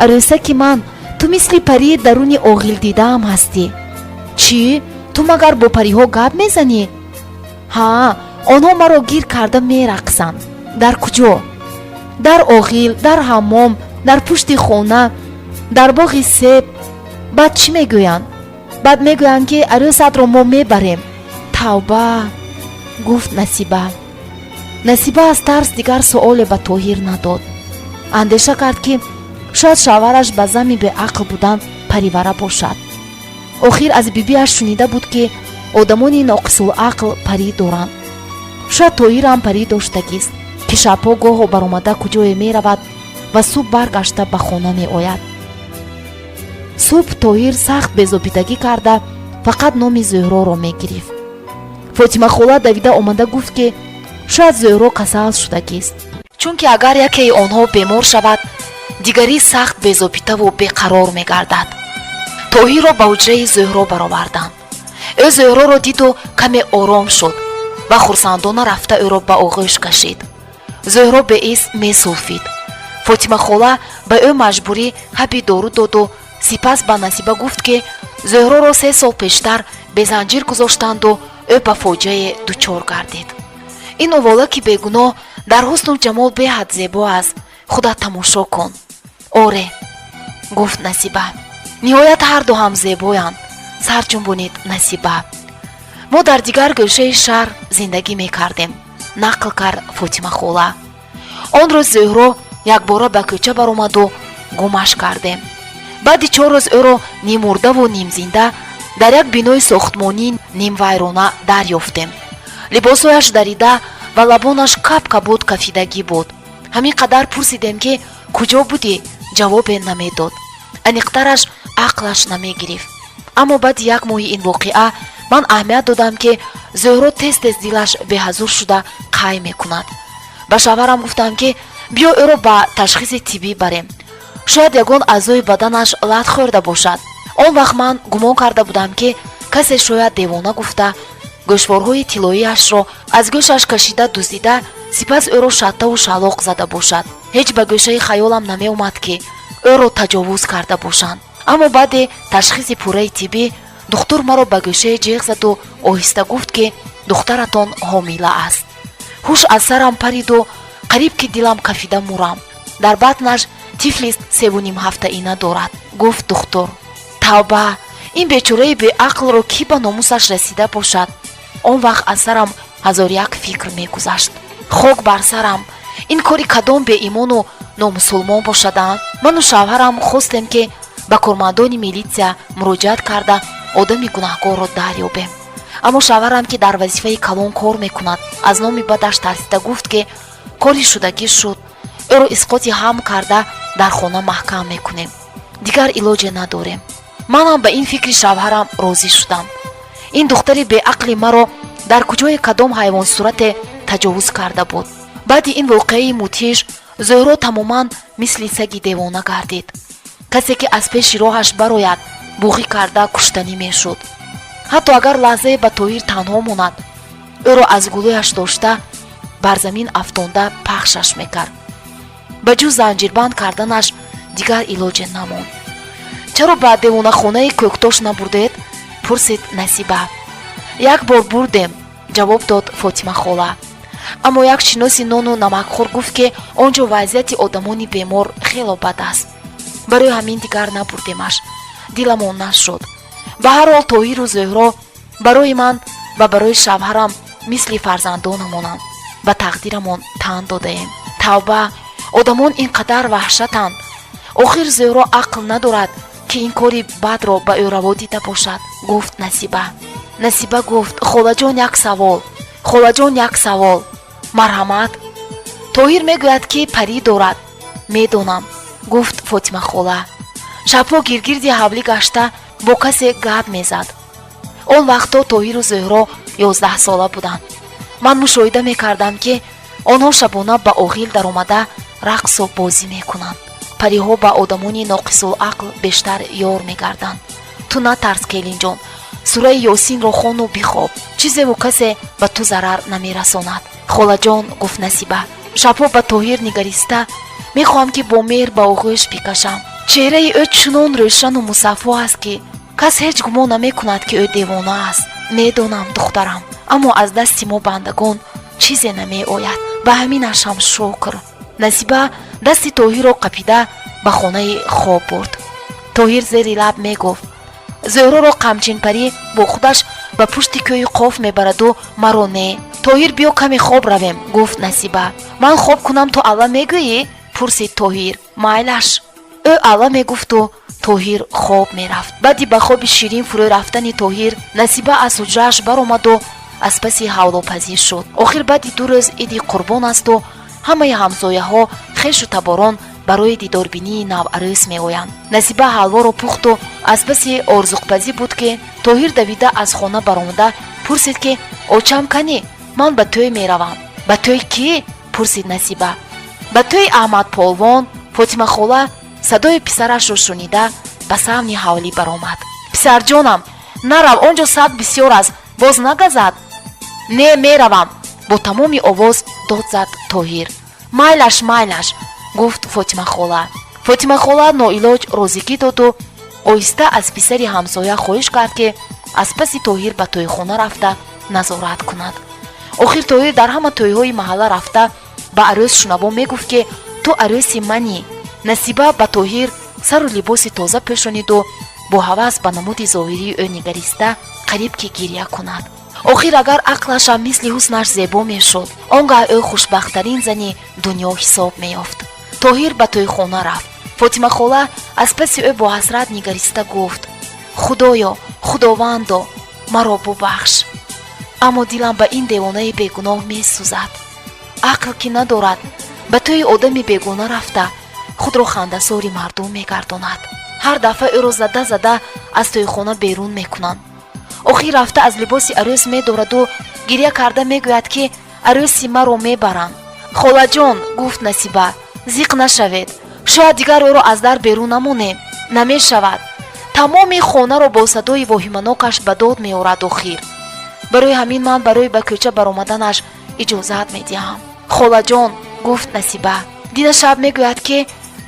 «Арӯсаки ман, ту мисли парии даруни оғил дидаам ҳастӣ». «Чӣ? Ту магар бо париҳо гап мезанӣ?» «Ҳа, онҳо маро гир карда мерақсанд». «Дар куҷо?» «Дар оғил, дар ҳаммом, дар пушти хона, дар боғи себ». «Баъд чӣ мегӯянд?» «Баъд мегӯянд, ки арӯсатро мо мебарем». «Тавба!» — гуфт Насиба. Насиба аз тарс дигар суоле ба Тоҳир надод. Андеша кард, ки шояд шавҳараш ба зами беақл будан паривара бошад. Охир аз бибиаш шунида буд, ки одамони ноқисулақл парӣ доранд. Шояд Тоҳирам парӣ доштагист, ки шабҳо гоҳо баромада куҷое меравад ва субҳ баргашта ба хона меояд. Субҳ Тоҳир сахт безобидагӣ карда, фақат номи Зуҳроро мегирифт. Фотимахола давида омада гуфт, ки шояд Зуҳро касал шудагист, чунки агар якеи онҳо бемор шавад, дигарӣ сахт безобитаву беқарор мегардад. Тоҳирро ба ҳуҷраи Зуҳро бароварданд. Ӯ Зуҳроро диду каме ором шуд ва хурсандона рафта ӯро ба оғӯш кашид. Зуҳро беист месулфид. Фотимахола ба ӯ маҷбурӣ ҳаби дору доду сипас ба Насиба гуфт, ки Зуҳроро 3 сол пештар безанҷир гузоштанду ӯ ба фоҷиае дучор гардид. Ин оволаки бегуноҳ дар ҳусну ҷамол беҳад зебо аст, худат тамошо кун. «Оре, — гуфт Насиба, — ниҳоят ҳарду ҳам зебоянд», — сар ҷунбонид Насиба. «Мо дар дигар гӯшаи шаҳр зиндагӣ мекардем, — нақл кард Фотимахола. Он рӯз Зуҳро якбора ба кӯча баромаду гумаш кардем. Баъди 4 рӯз ӯро нимурдаву нимзинда дар як бинои сохтмонии нимвайрона дарёфтем. Либосҳояш дарида ва лабонаш каб-кабуд кафидагӣ буд. Ҳамин қадар пурсидем, ки куҷо будӣ, ҷавобе намедод, аниқтараш ақлаш намегирифт. Аммо баъди як моҳи ин воқеа ман аҳамият додам, ки Зуҳро тез тез дилаш беҳазур шуда қай мекунад. Ба шавҳарам гуфтам, ки биё ӯро ба ташхиси тиббӣ барем, шояд ягон аъзои баданаш лат хӯрда бошад. Он вақт ман гумон карда будам, ки касе шояд девона гуфта гӯшворҳои тиллоиашро аз гӯшаш кашида дуздида, сипас ӯро шаттаву шалоқ зада бошад. Ҳеҷ ба гӯшаи хаёлам намеомад, ки ӯро таҷовуз карда бошанд. Аммо баъди ташхиси пурраи тиббӣ духтур маро ба гӯшаи ҷеғ заду оҳиста гуфт, ки духтаратон ҳомила аст. Ҳуш аз сарам париду қариб ки дилам кафида мурам. Дар батнаш тифли 3,5 ҳафтаина дорад, гуфт духтур. Тавба, ин бечораи беақлро кӣ ба номусаш расида бошад? Он вақт аз сарам ҳазор як фикр мегузашт. Хок бар сарам, ин кори кадом беимону номусулмон бошада? Ману шавҳарам хостем, ки ба кормандони милитсия муроҷиат карда, одами гунаҳкорро дарёбем. Аммо шавҳарам, ки дар вазифаи калон кор мекунад, аз номи бадаш тарсида гуфт, ки кори шудагӣ шуд, ӯро исқоти ҳамл карда, дар хона маҳкам мекунем, дигар илоҷе надорем. Манам ба ин фикри шавҳарам розӣ шудам. Ин духтари беақли маро дар куҷои кадом ҳайвонсурате таҷовуз карда буд? Баъди ин воқеаи мудҳиш Зуҳро тамоман мисли саги девона гардид. Касе ки аз пеши роҳаш барояд, буғӣ карда куштанӣ мешуд. Ҳатто агар лаҳзае ба Тоҳир танҳо монад, ӯро аз гулӯяш дошта, бар замин афтонда пахшаш мекард. Ба ҷуз занҷирбанд карданаш дигар илоҷе намонд. «Чаро ба девонахонаи Кӯктош набурдед?» — пурсид Насиба. «Як бор бурдем, — ҷавоб дод Фотимахола, — аммо як шиноси нону намакхӯр гуфт, ки он ҷо вазъияти одамони бемор хело бад аст. Барои ҳамин дигар набурдемаш, диламон нашуд. Ба ҳар ҳол, Тоҳиру Зуҳро барои ман ва барои шавҳарам Мисли фарзандонамонанд, ба тақдирамон тан додаем. Тавба, одамон ин қадар ваҳшатанд. Охир Зӯҳро ақл надорад, ки ин кори бадро ба ӯ раво дида бошад, гуфт Насиба. Насиба гуфт: «Холаҷон, як савол, холаҷон, як савол.» «Марҳамат.» «Тоҳир мегӯяд, ки парӣ дорад.» «Медонам», гуфт Фотимахола. «Шабҳо гиргирди ҳавлӣ гашта, бо касе гап мезад. Он вақтҳо Тоҳиру Зӯҳро 11сола буданд. Ман мушоҳида мекардам, ки онҳо шабона ба оғил даромада, рақсу бозӣ мекунанд. Париҳо ба одамони ноқисулақл бештар ёр мегарданд. Ту натарс, келинҷон, сураи Ёсинро хону бихоб, чизеву касе ба ту зарар намерасонад.» «Холаҷон, гуфт Насиба, шабҳо ба Тоҳир нигариста, мехоҳам, ки бо меҳр ба оғӯш бикашам. Чеҳраи ӯ чунон рӯшану мусаффо аст, ки кас ҳеҷ гумон намекунад, ки ӯ девона аст.» «Медонам, духтарам, аммо аз дасти мо бандагон чизе намеояд. Ба ҳаминаш ҳам шукр.» Насиба дасти Тоҳирро қапида, ба хонаи хоб бурд. Тоҳир зери лаб мегуфт: «Зӯҳроро Қамчинпарӣ бо худаш ба пушти кӯҳи Қоф мебараду маро не.» «Тоҳир, биё, каме хоб равем», гуфт Насиба. «Ман хоб кунам, ту алла мегӯӣ?» пурсид Тоҳир. «Майлаш.» Ӯ алла мегуфту Тоҳир хоб мерафт. Баъди ба хоби ширин фурӯ рафтани Тоҳир, Насиба аз ҳуҷрааш баромаду аз паси ҳалвопазӣ шуд. Охир баъди 2 рӯз Иди Қурбон асту ҳамаи ҳамсояҳо, хешу таборон барои дидорбинии наварӯс меоянд. Насиба ҳалворо пухту аз паси орзуқпазӣ буд, ки Тоҳир давида аз хона баромада, пурсид, ки: «Очам канӣ? Ман ба тӯй меравам.» «Ба тӯй кӣ?» пурсид Насиба. «Ба тӯи Аҳмад Полвон.» Фотимахола садои писарашро шунида, ба савни ҳавлӣ баромад. «Писарҷонам, нарав, он ҷо саг бисёр аст, боз нагазад.» «Не, меравам», бо тамоми овоз дод зад Тоҳир. «Майлаш, майлаш», гуфт Фотимахола. Фотимахола ноилоҷ розигӣ доду оҳиста аз писари ҳамсоя хоҳиш кард, ки аз паси Тоҳир ба тӯйхона рафта, назорат кунад. Охир Тоҳир дар ҳама тӯйҳои маҳалла рафта, ба арӯс шунаво мегуфт, ки ту арӯси манӣ. Насиба ба Тоҳир сару либоси тоза пӯшониду бо ҳавас ба намуди зоҳирии ӯ нигариста, қариб ки гиря кунад. Охир агар ақлашам мисли ҳуснаш зебо мешуд, он гаҳ ӯ хушбахттарин зани дунё ҳисоб меёфт. Тоҳир ба тӯйхона рафт. Фотимахола аз паси ӯ бо ҳасрат нигариста гуфт: «Худоё, Худовандо, маро бубахш, аммо дилам ба ин девонаи бегуноҳ месӯзад. Ақл ки надорад, ба тӯи одами бегона рафта, худро хандасори мардум мегардонад. Ҳар дафъа ӯро зада зада аз тӯйхона берун мекунанд. Охир рафта, аз либоси арӯс медораду гиря карда мегӯяд, ки арӯси маро мебаранд.» «Холаҷон, гуфт Насиба, зиқ нашавед, шояд дигар ӯро аз дар берун намонем.» «Намешавад, тамоми хонаро бо садои воҳиманокаш ба дод меорад. Охир барои ҳамин ман барои ба кӯча баромаданаш иҷозат медиҳам.» «Холаҷон, гуфт Насиба, дина шаб мегӯяд, ки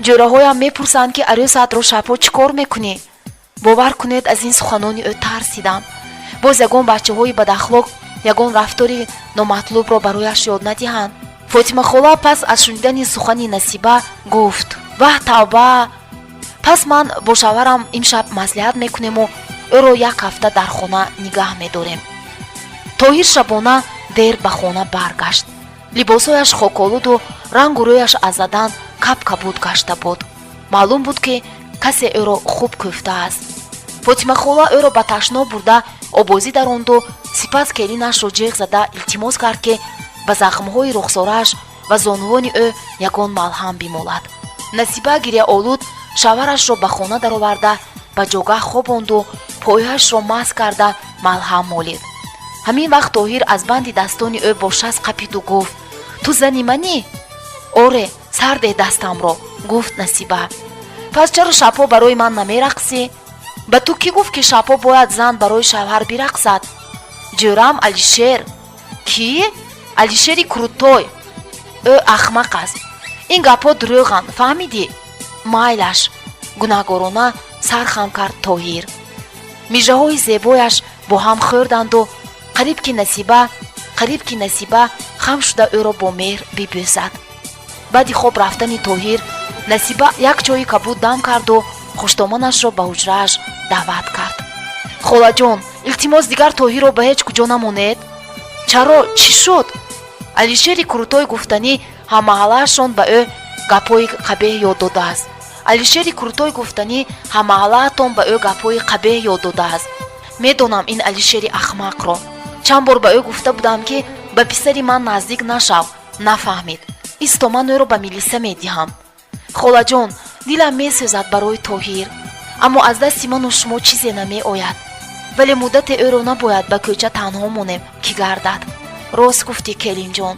ҷӯраҳоям мепурсанд, ки арӯсатро шабҳо чӣ кор мекунӣ. Бовар кунед, аз ин суханони ӯ тарсидам. Боз ягон бачаҳои бадахлоқ ягон рафтори номатлубро барояш ёд надиҳанд.» Фотимахола пас аз шунидани сухани Насиба гуфт: «Ваҳ, тавба! Пас ман бо шавҳарам имшаб маслиҳат мекунему ӯро як ҳафта дар хона нигаҳ медорем.» Тоҳир шабона дер ба хона баргашт. Либосҳояш хоколуду рангу рӯяш аз задан каб-кабуд гашта буд. Маълум буд, ки касе ӯро хуб кӯфтааст. Фотимахола ӯро ба ташноб бурда, обозӣ даронду сипас келинашро ҷеғ зада илтимос кард, ки ба захмҳои рухсорааш ва зонувони ӯ ягон малҳам бимолад. Насиба гиряолуд шавҳарашро ба хона дароварда, ба ҷогаҳ хобонду пойҳояшро масҳ карда, малҳам молид. Ҳамин вақт Тоҳир аз банди дастони ӯ бо шаст қапиду гуфт: «Ту зани манӣ?» «Оре, сарде дастамро», гуфт Насиба. «Пас чаро шабҳо барои ман намерақсӣ?» «Ба ту кӣ гуфт, ки шабҳо бояд зан барои шавҳар бирақсад?» «Ҷӯрам Алишер.» «Кӣ?» «Алишери Крутой. Ӯ ахмақ аст. Ин гапҳо дурӯғанд, фаҳмидӣ?» «Майлаш», гунаҳгорона сар хам кард Тоҳир. Мижаҳои зебояш бо ҳам хӯрданду қариб ки Насиба хам шуда, ӯро бо меҳр бибӯсад. Баъди хоб рафтани Тоҳир, Насиба як чойи кабуд дам карду хуштоманашро ба ҳуҷрааш даъват кард. «Холаҷон, илтимос, дигар Тоҳирро ба ҳеҷ куҷо намонед.» Чаро, чӣ шуд? Алишери крутой гуфтанӣ ҳаммаҳаллаашон ба ӯ гапҳои қабеҳ ёд додааст. Алишери крутой гуфтанӣ ҳаммаҳаллаатон ба ӯ гапҳои қабеҳ ёд додааст. Медонам ин Алишери ахмақро. Чанд бор ба ӯ гуфта будам, ки ба писари ман наздик нашав, нафаҳмид. Исто, ман ӯро ба милиса медиҳам. Холаҷон, дилам месӯзад барои Тоҳир, аммо аз дасти ману шумо чизе намеояд. Вале муддате ӯро набояд ба кӯча танҳо монем, ки гардад. Рост гуфтӣ, келинҷон.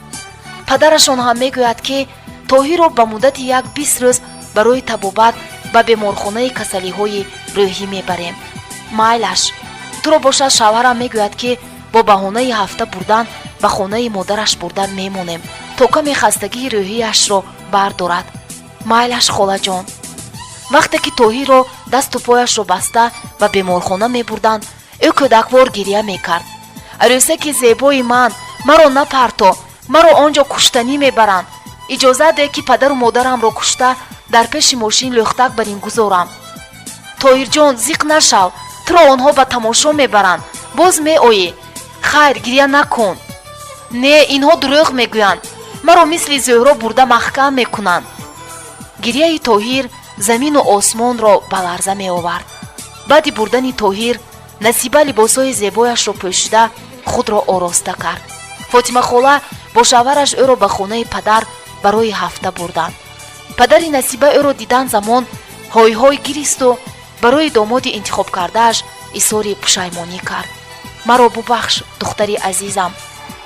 Падарашон ҳам мегӯяд, ки Тоҳирро ба муддати як 20 рӯз барои табобат ба беморхонаи касалиҳои рӯҳӣ мебарем. Майлаш, туро бошад шавҳарам мегӯяд, ки бо баҳонаи ҳафта бурдан ба хонаи модараш бурда мемонем, то каме хастагии рӯҳияшро бардорад. Майлаш, холаҷон. Вақте ки Тоҳирро дасту пояшро баста ба беморхона мебурданд, ӯ кӯдаквор гиря мекард: «Арӯсаки зебои ман, маро напарто, маро он ҷо куштанӣ мебаранд. Иҷозат деҳ, ки падару модарамро кушта, дар пеши мошин лӯхтак бар ин гузорам». «Тоҳирҷон, зиқ нашав, туро онҳо ба тамошо мебаранд, боз меоӣ. Хайр, гиря накун». «Не, инҳо дурӯғ мегӯянд, маро мисли Зӯҳро бурда маҳкам мекунанд». Гиряи Тоҳир замину осмонро ба ларза меовард. Баъди бурдани Тоҳир Насиба либосҳои зебояшро пӯшида, худро ороста кард. Фотимахола бо шавҳараш ӯро ба хонаи падар барои ҳафта бурданд. Падари Насиба ӯро дидан замон ҳой-ҳой гиристу барои домоди интихобкардааш изҳори пушаймонӣ кард: «Маро бубахш, духтари азизам,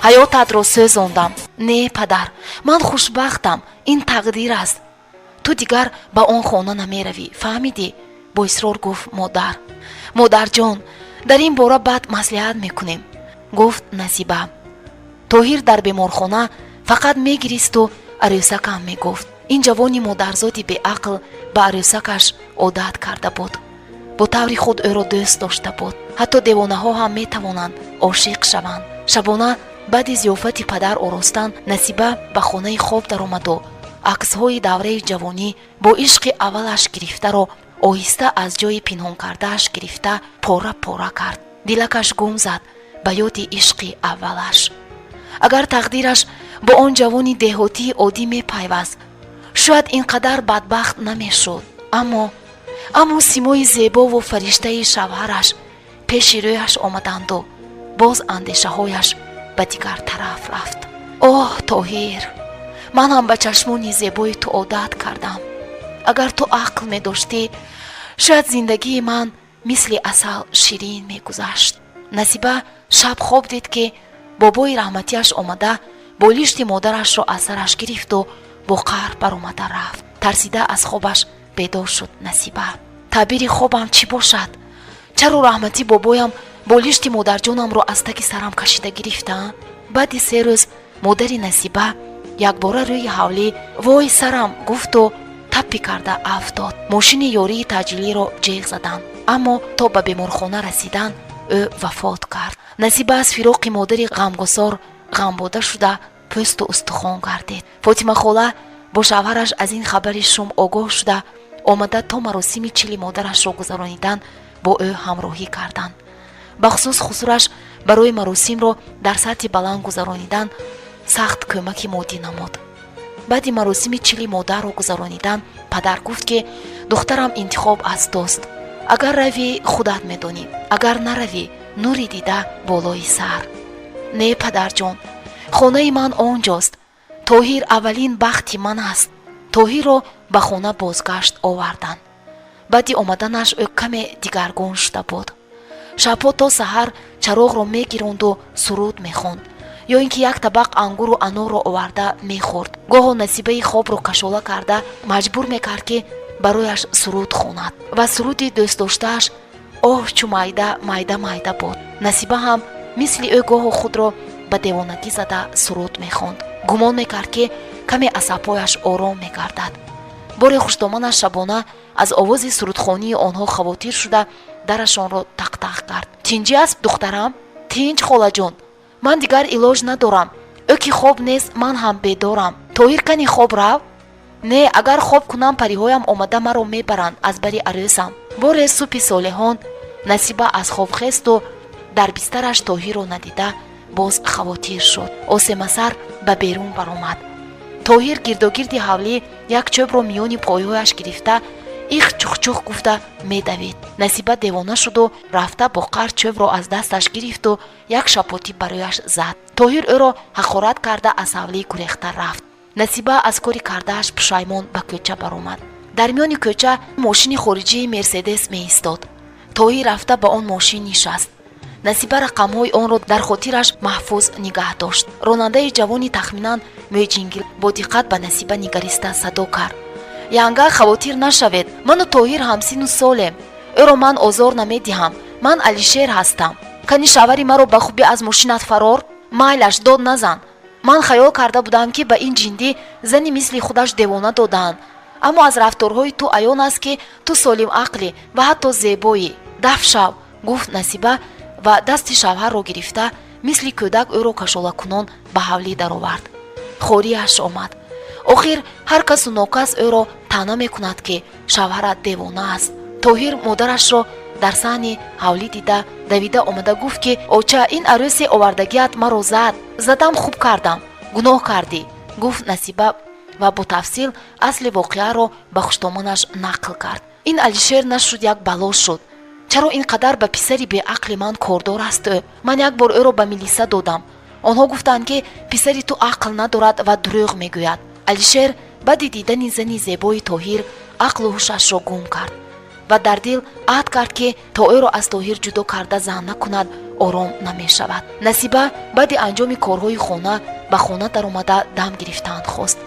ҳаётатро сӯзондам». «Не, падар, ман хушбахтам, ин тақдир аст». «Ту дигар ба он хона намеравӣ, фаҳмидӣ?» — бо исрор гуфт модар. «Модарҷон, дар ин бора баъд маслиҳат мекунем», — гуфт Насиба. Тоҳир дар беморхона фақат мегиристу арӯсакам мегуфт. Ин ҷавони модарзоди беақл ба арӯсакаш одат карда буд, бо таври худ ӯро дӯст дошта буд. Ҳатто девонаҳо ҳам метавонанд ошиқ шаванд. Шабона баъди зиёфати падар оростан Насиба ба хонаи хоб даромаду аксҳои давраи ҷавонӣ бо ишқи аввалаш гирифтаро оҳиста аз ҷои пинҳонкардааш гирифта, пора пора кард. Дилакаш гум зад ба ёди ишқи аввалаш. Агар тақдираш бо он ҷавони деҳотии оддӣ мепайваст, шояд ин қадар бадбахт намешуд. Аммо симои зебову фариштаи шавҳараш пеши рӯяш омаданду боз андешаҳояш ба дигар тараф рафт. Оҳ, Тоҳир, ман ҳам ба чашмони зебои ту одат кардам. Агар ту ақл медоштӣ, шояд зиндагии ман мисли асал ширин мегузашт. Насиба шаб хоб дид, ки бобои раҳматияш омада, болишти модарашро аз сараш гирифту бо қаҳр баромада рафт. Тарсида аз хобаш бедор шуд Насиба. Таъбири хобам чӣ бошад? Чаро раҳматӣ бобоям болишти модарҷонамро аз таги сарам кашида гирифта? Баъди 3 рӯз модари Насиба якбора рӯи ҳавлӣ «Вой, сарам!» гуфту таппӣ карда афтод. Мошини ёрии таъҷилиро ҷеғ заданд, аммо то ба беморхона расидан ӯ вафот кард. Насиба аз фироқи модари ғамгусор ғамбода шуда, пӯсту устухон гардид. Фотимахола бо шавҳараш аз ин хабари шум огоҳ шуда омада, то маросими чили модарашро гузаронидан бо ӯ ҳамроҳӣ карданд. Бахусус хусураш барои маросимро дар сатҳи баланд гузаронидан сахт кӯмаки моддӣ намуд. Баъди маросими чили модарро гузаронидан падар гуфт, ки духтарам, интихоб аз туст. Агар равӣ, худат медонӣ, агар наравӣ, нури дида болои сар. Не, падарҷон, хонаи ман он ҷост. Тоҳир аввалин бахти ман аст. Тоҳирро ба хона бозгашт оварданд. Баъди омаданаш ӯ каме дигаргун шуда буд. Шабҳо то саҳар чароғро мегиронду суруд мехонд ё ин ки як табақ ангуру анорро оварда мехӯрд. Гоҳо Насибаи хобро кашола карда маҷбур мекард, ки барояш суруд хонад, ва суруди дӯстдоштааш «Оҳ, чу майда майда майда» буд. Насиба ҳам мисли ӯ гоҳо худро ба девонагӣ зада суруд мехонд. Гумон мекард, ки каме асабҳояш ором мегардад. Боре хушдоманаш шабона аз овози сурудхонии онҳо хавотир шуда, дарашонро тақтақ кард. Тинҷӣ аст, духтарам? Тинҷ, холаҷон. Ман дигар илоҷ надорам. Ӯ ки хоб нест, ман ҳам бедорам. Тоҳир кани, хоб рав? Не, агар хоб кунам, париҳоям омада маро мебаранд аз бари арӯсам. Боре субҳи солеҳон Насиба аз хоб хесту дар бистараш Тоҳирро надида, Боз хавотир шуд. Осемасар ба берун баромад. Тоҳир гирдогирди ҳавлӣ як чӯбро миёни пойҳояш гирифта, их чухчух гуфта медавид. Насиба девона шуду рафта бо қаҳр чӯбро аз дасташ гирифту як шапотӣ барояш зад. Тоҳир ӯро ҳақорат карда, аз ҳавлӣ гурехта рафт. Насиба аз кори кардааш пушаймон ба кӯча баромад. Дар миёни кӯча мошини хориҷии Мерседес меистод. Тоҳир рафта ба он мошин нишаст. Насиба рақамҳои онро дар хотираш маҳфуз нигаҳ дошт. Ронандаи ҷавони тахминан мӯйҷингил бо диққат ба Насиба нигариста садо кард: «Янга, хавотир нашавед, ману Тоҳир ҳамсину солем. Ӯро ман озор намедиҳам. Ман Алишер ҳастам». «Кани, шавари маро ба хубӣ аз мошинат фарор». «Майлаш, дод назан. Ман хаёл карда будам, ки ба ин ҷиндӣ зани мисли худаш девона додаанд, аммо аз рафторҳои ту аён аст, ки ту солимақлӣ ва ҳатто зебоӣ. Даф шав», гуфт Насиба ва дасти шавҳарро гирифта, мисли кӯдак ӯро кашолакунон ба ҳавлӣ даровард. Хориаш омад. Охир ҳар касу нокас ӯро таъна мекунад, ки шавҳарат девона аст. Тоҳир модарашро дар саҳни ҳавлӣ дида, давида омада гуфт, ки: «Оча, ин арӯси овардагиат маро зад». «Задам, хуб кардам, гуноҳ кардӣ», гуфт Насиба ва бо тафсил асли воқеаро ба хуштоманаш нақл кард. «Ин Алишер нашуд, як бало шуд. Чаро ин қадар ба писари беақли ман кордор аст ӯ? Ман як бор ӯро ба милиса додам. Онҳо гуфтанд, ки писари ту ақл надорад ва дурӯғ мегӯяд. Алишер баъди дидани зани зебои Тоҳир ақлу ҳушашро гум кард ва дар дил аҳд кард, ки то ӯро аз Тоҳир ҷудо карда зан накунад, ором намешавад». Насиба баъди анҷоми корҳои хона ба хона даромада дам гирифтан хост.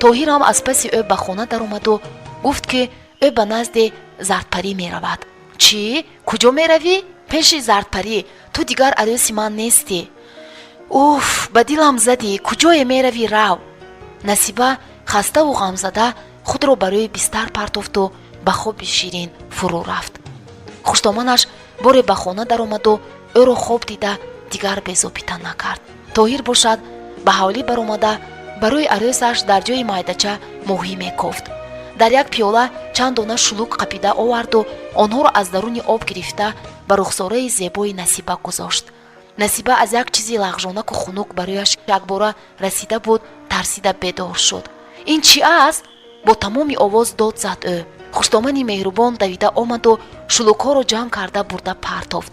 Тоҳир ҳам аз паси ӯ ба хона даромаду гуфт, ки ӯ ба назди Зардпарӣ меравад. «Чӣ? Куҷо меравӣ?» «Пеши Зардпарӣ. Ту дигар арӯси ман нестӣ». «Уф, ба дилам задӣ. Куҷое меравӣ, рав». Насиба хаставу ғамзада худро ба рӯи бистар партофту ба хоби ширин фурӯ рафт. Хуштоманаш боре ба хона даромаду ӯро хоб дида, дигар безобита накард. Тоҳир бошад, ба ҳавлӣ баромада, барои арӯсаш дар ҷои майдача моҳӣ мекофт. Дар як пиёла чанд дона шулук қапида оварду онҳоро аз даруни об гирифта, ба рухсораи зебои Насиба гузошт. Насиба аз як чизи лағжонаку хунук барояш якбора расида буд, тарсида бедор шуд. «Ин чӣ аст?» бо тамоми овоз дод зад ӯ. Хуштомани меҳрубон давида омаду шулукҳоро ҷамъ карда бурда партофт.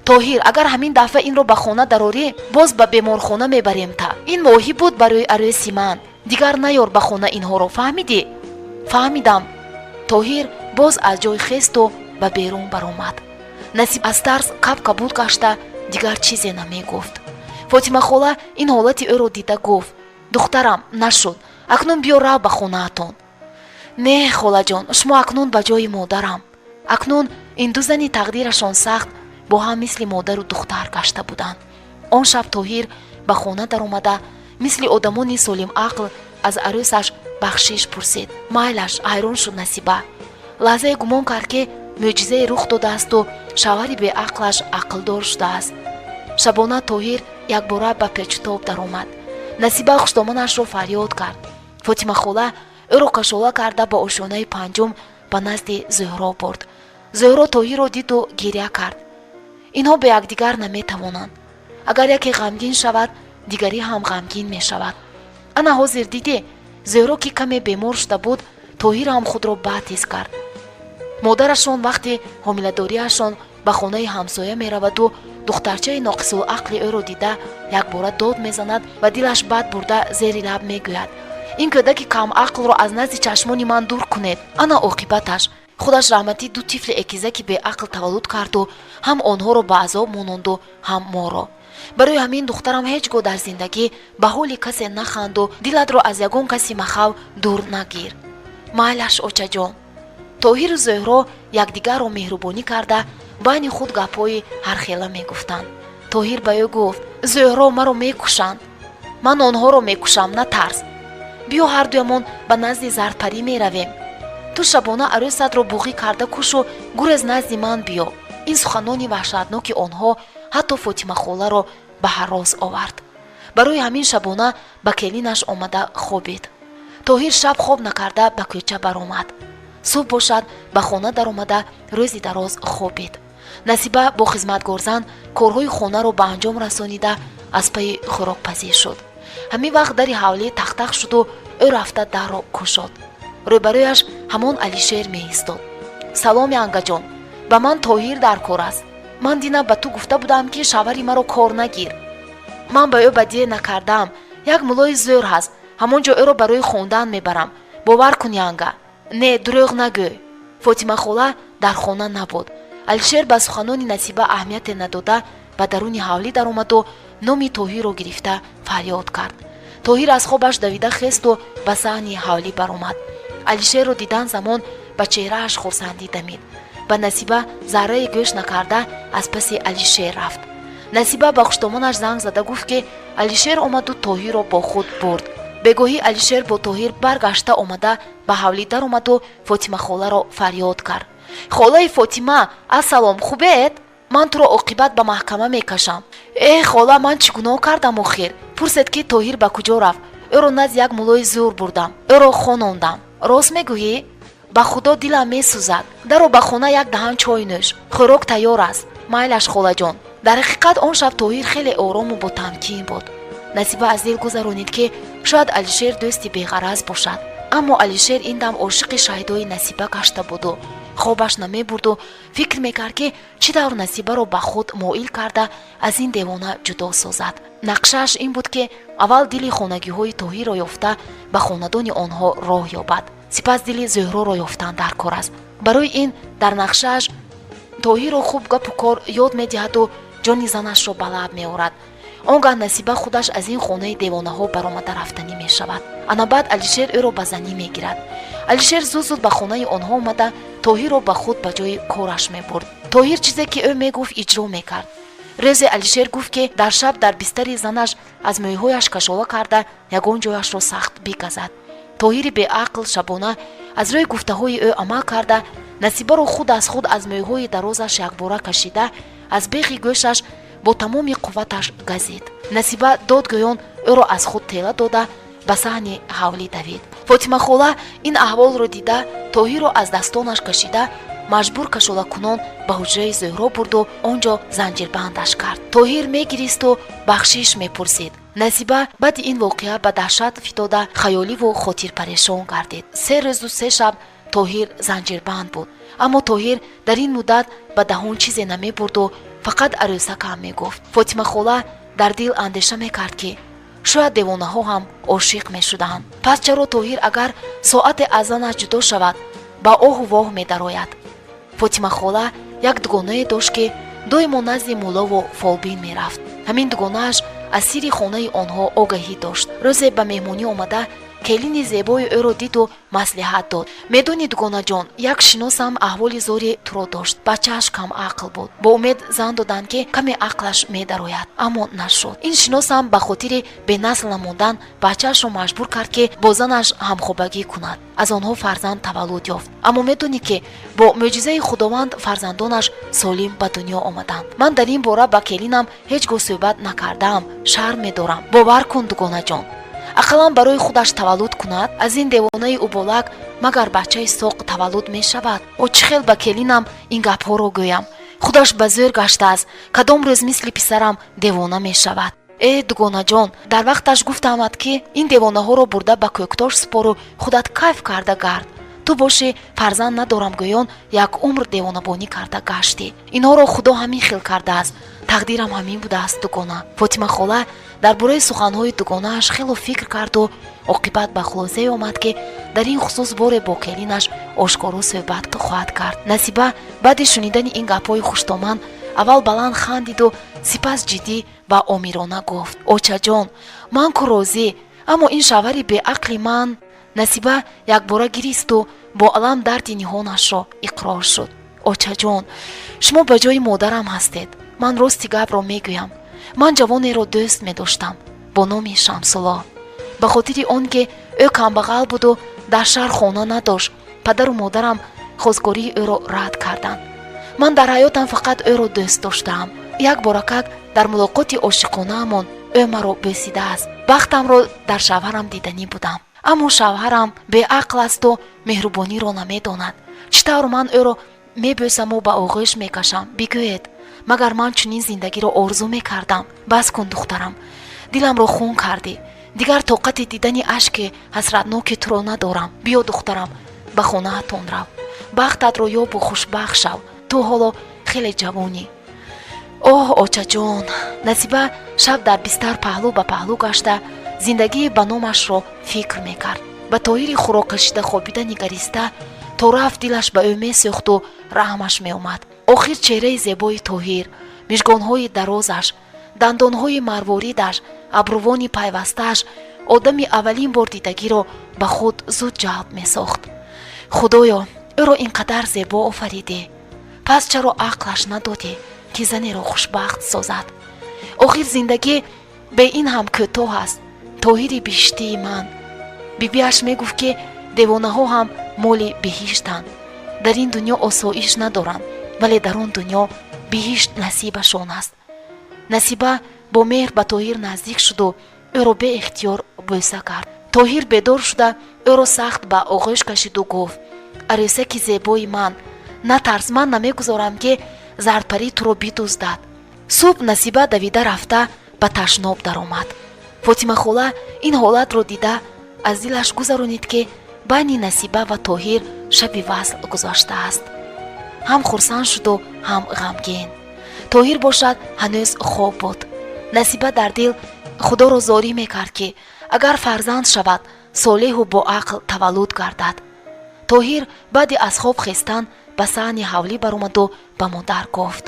«Тоҳир, агар ҳамин дафъа инро ба хона дарорӣ, боз ба беморхона мебарем та. Ин моҳӣ буд барои арӯси ман. Дигар наёр ба хона инҳоро, фаҳмидӣ?» «Фаҳмидам». Тоҳир боз аз ҷой хесту ба берун баромад. Насиб аз тарс кап кабуд гашта, дигар чизе намегуфт. Фотимахола ин ҳолати ӯро дида гуфт: «Духтарам, нашуд, акнун биё, рав ба хонаатон». «Не, холаҷон, шумо акнун ба ҷои модарам». Акнун ин ду зани тақдирашон сахт бо ҳам мисли модару духтар гашта буданд. Он шаб Тоҳир ба хона даромада, мисли одамони солимақл аз арӯсаш бахшиш пурсид. «Майлаш», ҳайрон шуд Насиба. Лаҳзае гумон кард, ки мӯъҷизае рух додаасту шавҳари беақлаш ақлдор шудааст. Шабона Тоҳир якбора ба печутоб даромад. Насиба хуштоманашро фарёд кард. Фотимахола ӯро кашола карда, ба ошёнаи панҷум ба назди Зуҳро бурд. Зуҳро Тоҳирро диду гиря кард. Инҳо бе якдигар наметавонанд. Агар яке ғамгин шавад, дигарӣ ҳам ғамгин мешавад. Ана ҳозир дидӣ, Зуҳро ки каме бемор шуда буд, Тоҳир ҳам худро бад ҳис кард. Модарашон вақти ҳомиладориашон ба хонаи ҳамсоя мераваду духтарчаи ноқисулақли ӯро дида, якбора дод мезанад ва дилаш бад бурда, зери лаб мегӯяд: «Ин кӯдаки камақлро аз назди чашмони ман дур кунед». Ана оқибаташ. Худаш раҳматӣ ду тифли экизаки беақл таваллуд карду ҳам онҳоро ба азоб мононду, ҳам моро. Барои ҳамин, духтарам, ҳеҷ гоҳ дар зиндагӣ ба ҳоли касе наханду дилатро аз ягон каси махав дур нагир. «Майлаш, очаҷон». Тоҳиру Зуҳро якдигарро меҳрубонӣ карда, байни худ гапҳои ҳархела мегуфтанд. Тоҳир ба ӯ гуфт: «Зуҳро, маро мекушанд». «Ман онҳоро мекушам, натарс. Биё, ҳардуямон ба назди Зардпарӣ меравем. Ту шабона арӯсатро буғӣ карда кушу гурез, назди ман биё». Ин суханони ваҳшатноки онҳо ҳатто Фотимахоларо ба ҳарос овард. Барои ҳамин шабона ба келинаш омада хобид. Тоҳир шаб хоб накарда ба кӯча баромад. Субҳ бошад, ба хона даромада, рӯзи дароз хобид. Насиба бо хизматгорзан корҳои хонаро ба анҷом расонида. Аз пайи хӯрокпазӣ шуд. Ҳамин вақт дари ҳавлӣ тақтақ шуду ӯ рафта дарро кушод. Рӯбарӯяш ҳамон Алишер меистод. «Салом, янгаҷон, ба ман Тоҳир дар кор аст. Ман дина ба ту гуфта будам, ки шавҳари маро кор нагир. Ман ба ӯ бадие накардаам. Як муллои зӯр ҳаст, ҳамон ҷо ӯро барои хондан мебарам. Бовар кун, янга. Не, дурӯғ нагӯй». Фотимахола дар хона набуд. Алишер ба суханони Насиба аҳамияте надода, ба даруни ҳавлӣ даромаду номи Тоҳирро гирифта фарёд кард. Тоҳир аз хобаш давида хесту ба саҳни ҳавлӣ баромад. Алишерро дидан замон ба чеҳрааш хурсандӣ дамид. Ба Насиба заррае гӯш накарда, аз паси Алишер рафт. Насиба ба хуштомонаш занг зада гуфт, ки Алишер омаду Тоҳирро бо худ бурд. Бегоҳӣ Алишер бо Тоҳир баргашта омада, ба ҳавлӣ даромаду Фотимахоларо фарёд кард: «Холаи Фотима, ассалом, хубед? Ман туро оқибат ба маҳкама мекашам». «Э, хола, ман чӣ гуноҳ кардам охир? Пурсед, ки Тоҳир ба куҷо рафт. Ӯро назди як муллои зӯр бурдам, ӯро хонондам». «Рост мегӯӣ? Ба Худо, дилам месӯзад. Даро ба хона, як даҳан чой нӯш, хӯрок тайёр аст». «Майлаш, холаҷон». Дар ҳақиқат, он шаб Тоҳир хеле орому ботамкин буд. Насиба аз дил гузаронид, ки шояд Алишер дӯсти беғараз бошад. Аммо Алишер ин дам ошиқи шайдои Насиба гашта буду хобаш намебурду фикр мекард, ки чӣ тавр Насибаро ба худ моил карда, аз ин девона ҷудо созад. Нақшааш ин буд, ки аввал дили хонагиҳои Тоҳирро ёфта, ба хонадони онҳо роҳ ёбад, сипас дили Зуҳроро ёфтан дар кор аст. Барои ин дар нақшааш Тоҳирро хуб гапу кор ёд медиҳаду ҷони занашро ба лаб меорад. Он гаҳ Насиба худаш аз ин хонаи девонаҳо баромада рафтанӣ мешавад. Ана баъд Алишер ӯро ба занӣ мегирад. Алишер зуд зуд ба хонаи онҳо омада, Тоҳирро ба худ ба ҷои кораш мебурд. Тоҳир чизе ки ӯ мегуфт, иҷро мекард. Рӯзе Алишер гуфт, ки дар шаб дар бистари занаш аз мӯйҳояш кашола карда, ягон ҷояшро сахт бигазад. Тоҳири беақл шабона аз рӯи гуфтаҳои ӯ амал карда, Насибаро худ аз худ аз мӯйҳои дарозаш якбора кашида, аз бехи гӯшаш бо тамоми қувваташ газид. Насиба додгӯён ӯро аз худ тела дода, ба саҳни ҳавлӣ давид. Фотимахола ин аҳволро дида, Тоҳирро аз дастонаш кашида, маҷбур кашолакунон ба ҳуҷраи Зуҳро бурду он ҷо занҷирбандаш кард. Тоҳир мегиристу бахшиш мепурсид. Насиба баъди ин воқеа ба даҳшат фитода, хаёливу хотирпарешон гардид. 3 рӯзу 3 шаб Тоҳир занҷирбанд буд. Аммо Тоҳир дар ин муддат ба даҳон чизе намебурду фақат арӯсакам мегуфт. Фотимахола дар дил андеша мекард, ки шояд девонаҳо ҳам ошиқ мешуданд. Пас чаро Тоҳир агар соате аз занаш ҷудо шавад, ба оҳу воҳ медарояд? Фотимахола як дугонае дошт, ки доимо назди муллову фолбин мерафт. Ҳамин дугонааш аз сирри хонаи онҳо огаҳӣ дошт. Рӯзе ба меҳмонӣ омада, келини зебои ӯро диду маслиҳат дод: «Медонӣ, дугонаҷон, як шиносам аҳволи зори туро дошт. Бачааш камақл буд. Бо умед зан доданд, ки каме ақлаш медарояд, аммо нашуд. Ин шиносам ба хотири бенасл намондан бачаашро маҷбур кард, ки бо занаш ҳамхобагӣ кунад. Аз онҳо фарзанд таваллуд ёфт. Аммо медонӣ, ки бо мӯъҷизаи Худованд фарзандонаш солим ба дунё омаданд. Ман дар ин бора ба келинам ҳеҷ гоҳ суҳбат накардаам, шарм медорам. Бовар кун, дугонаҷон, ақаллан барои худаш таваллуд кунад. Аз ин девонаи уболак магар бачаи соқ таваллуд мешавад? О, чӣ хел ба келинам ин гапҳоро гӯям? Худаш ба зӯр гаштааст. Кадом рӯз мисли писарам девона мешавад? Э, дугонаҷон, дар вақташ гуфтаамад, ки ин девонаҳоро бурда ба кӯктош супору худат кайф карда гард. Ту бошӣ, фарзанд надорам гӯён, як умр девонабонӣ карда гаштӣ. Инҳоро Худо ҳамин хел кардааст, тақдирам ҳамин будааст, дугона». Фотимахола дар бораи суханҳои дугонааш хело фикр карду оқибат ба хулосае омад, ки дар ин хусус боре бо келинаш ошкоро суҳбат хоҳад кард. Насиба баъди шунидани ин гапҳои хуштоман аввал баланд хандиду сипас ҷиддӣ ва омирона гуфт: «Очаҷон, ман ку розӣ, аммо ин шавҳари беақли ман». Насиба якбора гиристу бо алам дарди ниҳонашро иқрор шуд: «Очаҷон, шумо ба ҷои модарам ҳастед. Ман рости гапро мегӯям. Ман ҷавонеро дӯст медоштам бо номи Шамсулло. Ба хотири он ки ӯ камбағал буду дар шаҳр хона надошт, падару модарам хостгории ӯро рад карданд. Ман дар ҳаётам фақат ӯро дӯст доштаам. Як боракак дар мулоқоти ошиқонаамон ӯ маро бӯсидааст. Бахтамро дар шавҳарам диданӣ будам, аммо шавҳарам беақл асту меҳрубониро намедонад. Чӣ тавр ман ӯро мебӯсаму ба оғӯш мекашам, бигӯед? Магар ман чунин зиндагиро орзу мекардам? Бас кун, духтарам, диламро хун кардӣ. Дигар тоқати дидани ашки ҳасратноки туро надорам. Биё, духтарам, ба хонаатон рав, бахтатро ёбу хушбахт шав. Ту ҳоло хеле ҷавонӣ. Оҳ, очаҷон! Насиба шаб дар бистар паҳлӯ ба паҳлӯ гашта, зиндагии ба номашро фикр мекард. Ба Тоҳири хӯроккашида хобида нигариста, то рафт дилаш ба ӯ месӯхту раҳмаш меомад. Охир чеҳраи зебои Тоҳир, мижгонҳои дарозаш, дандонҳои марворидаш, абрувони пайвастааш одами аввалин бор дидагиро ба худ зуд ҷалб месохт. Худоё, ӯро ин қадар зебо офаридӣ, пас чаро ақлаш надодӣ, ки занеро хушбахт созад? Охир зиндагӣ бе ин ҳам кӯтоҳ аст. Тоҳири биҳиштии ман! Бибиаш мегуфт, ки девонаҳо ҳам моли биҳиштанд. Дар ин дунё осоиш надоранд, вале дар он дунё биҳишт насибашон аст. Насиба бо меҳр ба Тоҳир наздик шуду ӯро беихтиёр бӯса кард. Тоҳир бедор шуда, ӯро сахт ба оғӯш кашиду гуфт: «Арӯсаки зебои ман, натарс, ман намегузорам, ки зардпарӣ туро бидуздад». Субҳ Насиба давида рафта ба ташноб даромад. Фотимахола ин ҳолатро дида, аз дилаш гузаронид, ки байни Насиба ва Тоҳир шаби васл гузаштааст. Ҳам хурсанд шуду, ҳам ғамгин. Тоҳир бошад, ҳанӯз хоб буд. Насиба дар дил Худоро зорӣ мекард, ки агар фарзанд шавад, солеҳу боақл таваллуд гардад. Тоҳир баъди аз хоб хестан ба саҳни ҳавлӣ баромаду ба модар гуфт: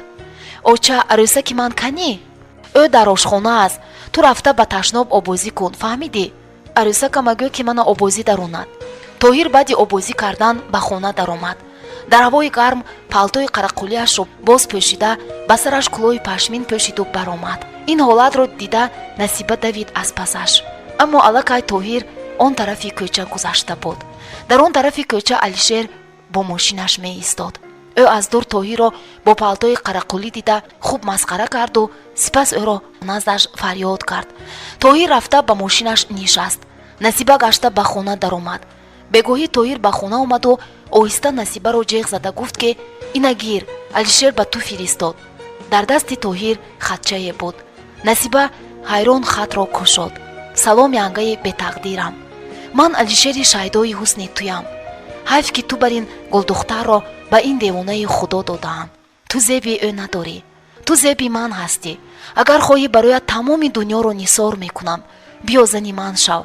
«Оча, арӯсаки ман канӣ?» «Ӯ дар ошхона аст. Ту рафта ба ташноб обозӣ кун, фаҳмидӣ? Арӯсакама гӯ, ки мана обозӣ даронад». Тоҳир баъди обозӣ кардан ба хона даромад. Дар ҳавои гарм палтои қарақулиашро боз пӯшида, ба сараш кӯлоҳи пашмин пӯшиду баромад. Ин ҳолатро дида, Насиба давид аз пасаш, аммо аллакай Тоҳир он тарафи кӯча гузашта буд. Дар он тарафи кӯча Алишер бо мошинаш меистод. Ӯ аз дур Тоҳирро бо палтои қарақулӣ дида, хуб масхара карду сипас ӯро наздаш фарёд кард. Тоҳир рафта ба мошинаш нишаст. Насиба гашта ба хона даромад. Бегоҳӣ Тоҳир ба хона омаду оҳиста Насибаро ҷеғ зада гуфт, ки ина гир, Алишер ба ту фиристод. Дар дасти Тоҳир хатчае буд. Насиба ҳайрон хатро кушод: «Салом, янгаи бетақдирам! Ман Алишери шайдои ҳусни туям. Ҳайф, ки ту бар ин гулдухтарро ба ин девонаи Худо додаанд. Ту зеби ӯ надорӣ, ту зеби ман ҳастӣ. Агар хоҳӣ, бароят тамоми дунёро нисор мекунам. Биё, зани ман шав.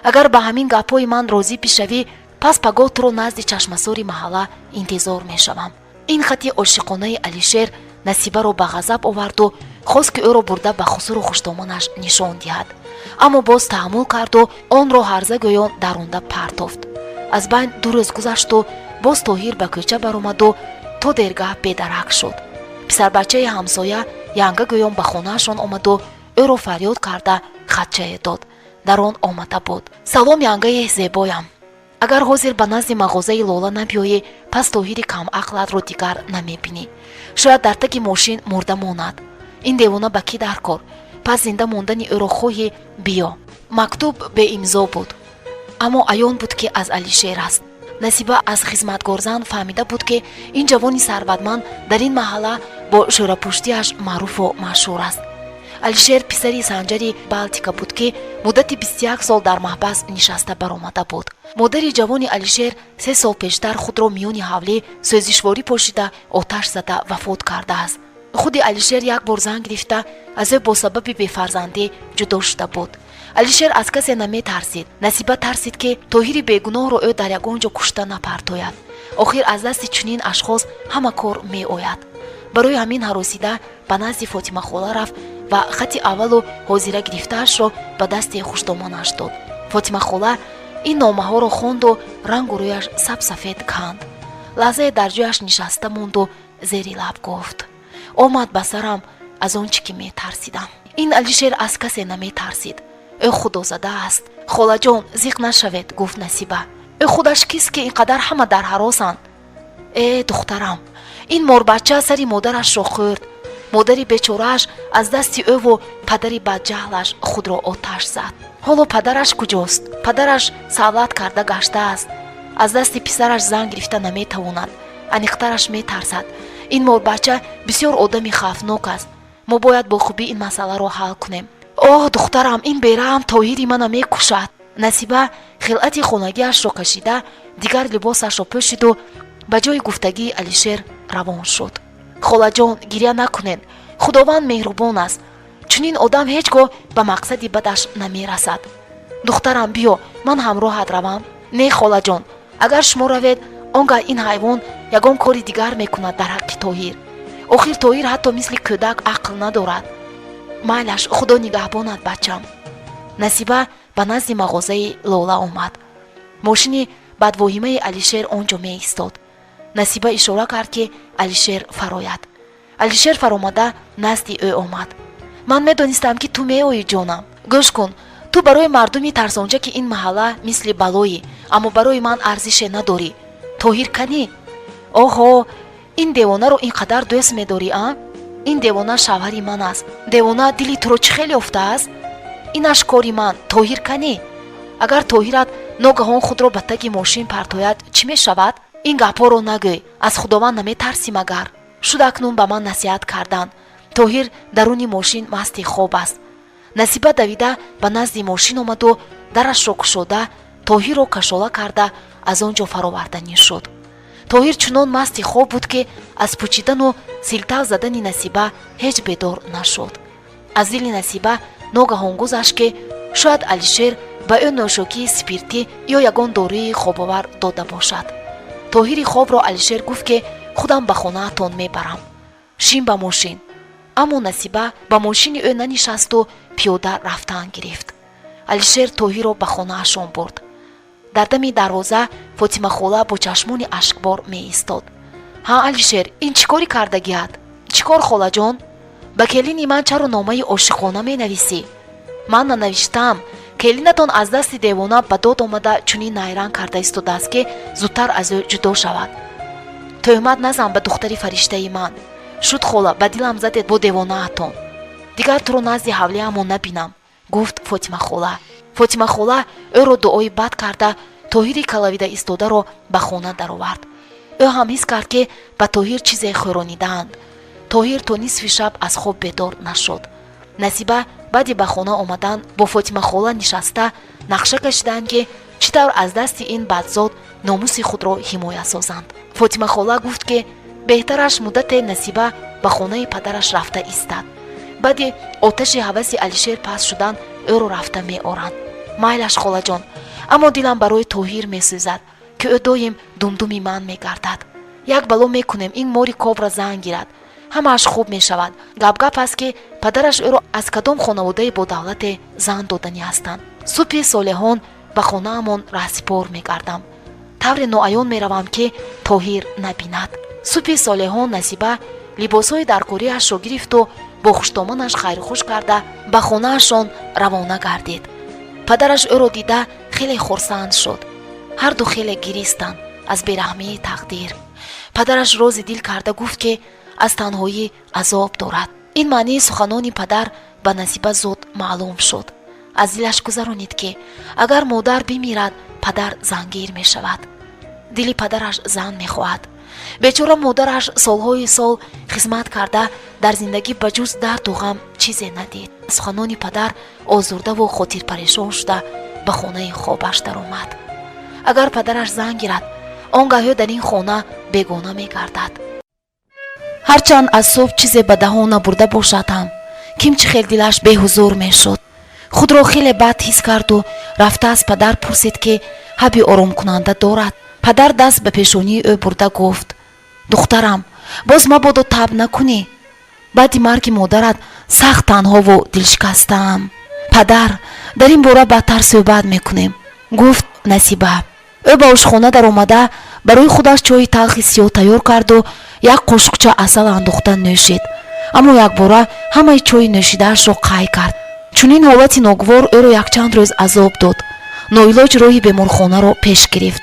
Агар ба ҳамин гапҳои ман розӣ бишавӣ, пас пагоҳ туро назди чашмасори маҳалла интизор мешавам». Ин хати ошиқонаи Алишер Насибаро ба ғазаб оварду хост, ки ӯро бурда ба хусуру хуштоманаш нишон диҳад, аммо боз таҳаммул карду онро ҳарза гӯён дарунда партофт. Аз байн 2 рӯз гузашту боз Тоҳир ба кӯча баромаду то дергаҳ бедарак шуд. Писарбачаи ҳамсоя янга гӯён ба хонаашон омаду ӯро фарёд карда, хатчае дод. Дар он омада буд: «Салом, янгаи зебоям! Агар ҳозир ба назди мағозаи Лола набиёӣ, пас Тоҳири камақлатро дигар намебинӣ. Шояд дар таги мошин мурда монад. Ин девона ба кӣ дар кор? Пас зинда мондани ӯро хоҳӣ, биё». Мактуб беимзо буд, аммо аён буд, ки аз Алишер аст. Насиба аз хизматгорзан фаҳмида буд, ки ин ҷавони сарватманд дар ин маҳалла бо шӯрапуштиаш маъруфу машҳур аст. Алишер писари Санҷари Балтика буд, ки муддати 21 сол дар маҳбас нишаста баромада буд. Модари ҷавони Алишер 3 сол пештар худро миёни ҳавлӣ сӯзишворӣ пошида, оташ зада вафот кардааст. Худи Алишер як бор зан гирифта, аз ӯ бо сабаби бефарзандӣ ҷудо шуда буд. Алишер аз касе наметарсид. Насиба тарсид, ки Тоҳири бегуноҳро ӯ дар ягон ҷо кушта напартояд. Охир аз дасти чунин ашхос ҳама кор меояд. Барои ҳамин ҳаросида ба назди Фотимахола рафт ва хати аввалу ҳозира гирифтаашро ба дасти хуштомонаш дод. Фотимахола ин номаҳоро хонду рангу рӯяш сабсафед канд. Лаҳзае дар ҷояш нишаста монду зери лаб гуфт: «Омад ба сарам аз он чӣ ки метарсидам. Ин Алишер аз касе наметарсид, ӯ худозада аст». «Холаҷон, зиқ нашавед», гуфт Насиба. «Ӯ худаш кист, ки ин қадар ҳама дар ҳаросанд?» «Э, духтарам, ин морбача сари модарашро хӯрд. Модари бечорааш аз дасти ӯву падари бадҷаҳлаш худро оташ зад. Ҳоло падараш куҷост? Падараш савлат карда гаштааст. Аз дасти писараш зан гирифта наметавонад, аниқтараш метарсад. Ин морбача бисёр одами хавфнок аст. Мо бояд бо хубӣ ин масъаларо ҳал кунем. Оҳ, духтарам, ин бераҳм Тоҳири мана мекушад. Насиба хилъати хонагиашро кашида, дигар либосашро пӯшиду ба ҷои гуфтагии Алишер равон шуд. Холаҷон, гиря накунед, Худованд меҳрубон аст. Чунин одам ҳеҷ гоҳ ба мақсади бадаш намерасад. Духтарам, биё, ман ҳамроҳат равам. Не, холаҷон, агар шумо равед, он гаҳ ин ҳайвон ягон кори дигар мекунад дар ҳаққи Тоҳир. Охир Тоҳир ҳатто мисли кӯдак ақл надорад. Майлаш, Худо нигаҳбонад, бачам. Насиба ба назди мағозаи Лола омад. Мошини бадвоҳимаи Алишер он ҷо меистод. Насиба ишора кард, ки Алишер фарояд. Алишер фаромада назди ӯ омад. Ман медонистам, ки ту меоӣ, ҷонам. Гӯш кун, ту барои мардуми тарсончаки ин маҳалла мисли балоӣ, аммо барои ман арзише надорӣ. Тоҳир канӣ? Оҳо, ин девонаро ин қадар дӯст медорӣ, а? Ин девона шавҳари ман аст. Девона дили туро чӣ хел ёфтааст? Инаш кори ман. Тоҳир канӣ? Агар Тоҳират ногаҳон худро ба таги мошин партояд, чӣ мешавад? Ин гапҳоро нагӯй. Аз Худованд наметарсӣ магар? Шуд акнун ба ман насиҳат кардан. Тоҳир даруни мошин масти хоб аст. Насиба давида ба назди мошин омаду дарашро кушода, Тоҳирро кашола карда аз он ҷо фароварданӣ шуд. Тоҳир чунон масти хоб буд, ки аз пучидану силтав задани Насиба ҳеҷ бедор нашуд. Аз дили Насиба ногаҳон гузашт, ки шояд Алишер ба ӯ нӯшокии спиртӣ ё ягон дорӯи хобовар дода бошад. Тоҳири хобро Алишер гуфт, ки худам ба хонаатон мебарам, шин ба мошин. Аммо Насиба ба мошини ӯ нанишасту пиёда рафтан гирифт. Алишер Тоҳирро ба хонаашон бурд. Дар дами дарвоза Фотимахола бо чашмони ашкбор меистод. Ҳа, Алишер, ин чӣ корӣ кардагиат? Чӣ кор, холаҷон? Ба келини ман чаро номаи ошиқона менависӣ? Ман нанавиштаам. Келинатон аз дасти девона ба дод омада, чунин найранг карда истодааст, ки зудтар аз ӯ ҷудо шавад. Тӯҳмат назан ба духтари фариштаи ман. Шуд, хола, ба дилам задед бо девонаатон. Дигар туро назди ҳавлиамон набинам, гуфт Фотимахола. Фотимахола ӯро дуои бад карда, Тоҳири калавида истодаро ба хона даровард. Ӯ ҳам ҳис кард, ки ба Тоҳир чизе хӯронидаанд. Тоҳир то нисфи шаб аз хоб бедор нашуд. Насиба баъди ба хона омадан бо Фотимахола нишаста нақша кашиданд, ки чӣ тавр аз дасти ин бадзод номуси худро ҳимоя созанд. Фотимахола гуфт, ки беҳтараш муддате Насиба ба хонаи падараш рафта истад. Баъди оташи ҳаваси Алишер паст шудан, ӯро рафта меоранд. Майлаш, холаҷон, аммо дилам барои Тоҳир месӯзад, ки ӯ доим думдуми ман мегардад. Як бало мекунем, ин мори кобра зан гирад, ҳамааш хуб мешавад. Гапгап аст, ки падараш ӯро аз кадом хонаводаи бодавлате зан доданӣ ҳастанд. Субҳи солеҳон ба хонаамон раҳсипор мегардам. Тавре ноаён меравам, ки Тоҳир набинад. Субҳи солеҳон Насиба либосҳои даркориашро гирифту бо хуштоманаш хайрухуш карда ба хонаашон равона гардид. Падараш ӯро дида хеле хурсанд шуд. Ҳарду хеле гиристанд аз бераҳмии тақдир. Падараш рози дил карда гуфт, ки аз танҳоӣ азоб дорад. Ин маънии суханони падар ба Насиба зуд маълум шуд. Аз дилаш гузаронид, ки агар модар бимирад, падар зангир мешавад. Дили падараш зан мехоҳад. Бечора модараш солҳои сол хизмат карда, дар зиндагӣ ба ҷуз дарду ғам чизе надид. Суханони падар озурдаву хотирпарешон шуда ба хонаи хобаш даромад. Агар падараш зан гирад, он гаҳ ӯ дар ин хона бегона мегардад. Ҳарчанд аз субҳ чизе ба даҳон набурда бошад ҳам, ким чӣ хел дилаш беҳузур мешуд. Худро хеле бад ҳис карду рафта аз падар пурсид, ки ҳаби оромкунанда дорад. Падар даст ба пешонии ӯ бурда гуфт: «Духтарам, боз мабодо таб накунӣ. Баъди марги модарат сахт танҳову дилшикастаам». «Падар, дар ин бора баъдтар суҳбат мекунем», гуфт Насиба. Ӯ ба ошхона даромада, барои худаш чойи талхи сиёҳ тайёр карду як қошуқча асал андохта нӯшид, аммо якбора ҳамаи чойи нӯшидаашро қай кард. Чунин ҳолати ногувор ӯро якчанд рӯз азоб дод. Ноилоҷ роҳи беморхонаро пеш гирифт.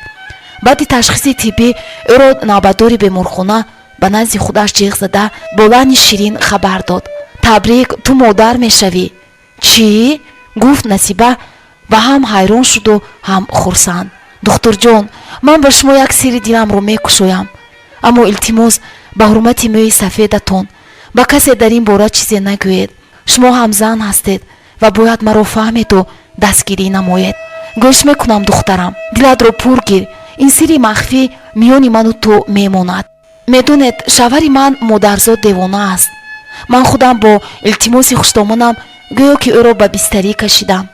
Баъди ташхиси тиббӣ ӯро навбатдори беморхона ба назди худаш ҷиғ зада, бо лаҳни ширин хабар дод: «Табрик, ту модар мешавӣ». «Чӣ?» гуфт Насиба ва ҳам ҳайрон шуду ҳам хурсанд. «Духтурҷон, ман ба шумо як сирри диламро мекушоям, аммо илтимос, Ба ҳурмати мӯи сафедатон ба касе дар ин бора чизе нагӯед. Шумо ҳам зан ҳастед ва бояд маро фаҳмеду дастгирӣ намоед. Гӯш мекунам, духтарам, дилатро пур гир. Ин сирри махфӣ миёни ману ту мемонад. Медонед, шавҳари ман модарзод девона аст. Ман худам бо илтимоси хуштоманам гӯё ки ӯро ба бистарӣ кашидам.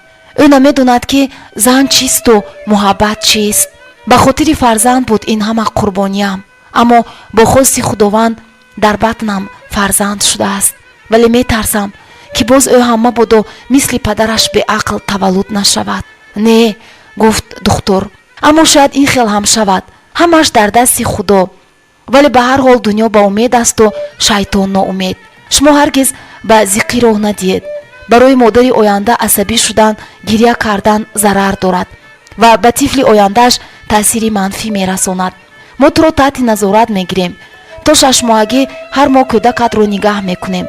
Ӯ намедонад, ки зан чисту муҳаббат чист. Ба хотири фарзанд буд ин ҳама қурбониям, аммо бо хости Худованд дар батнам фарзанд шудааст. Вале метарсам, ки боз ӯ ҳам мабодо мисли падараш беақл таваллуд нашавад. Не, гуфт духтур, аммо шояд ин хел ҳам шавад. Ҳамаш дар дасти Худо. Вале ба ҳар ҳол дунё ба умед асту шайтон ноумед. Шумо ҳаргиз ба зиқӣ роҳ надиҳед. Барои модари оянда асабӣ шудан, гирья кардан зарар дорад ва ба тифли ояндааш таъсири манфӣ мерасонад. Мо туро таҳти назорат мегирем. То 6-моҳагӣ ҳар моҳ кӯдакатро нигаҳ мекунем.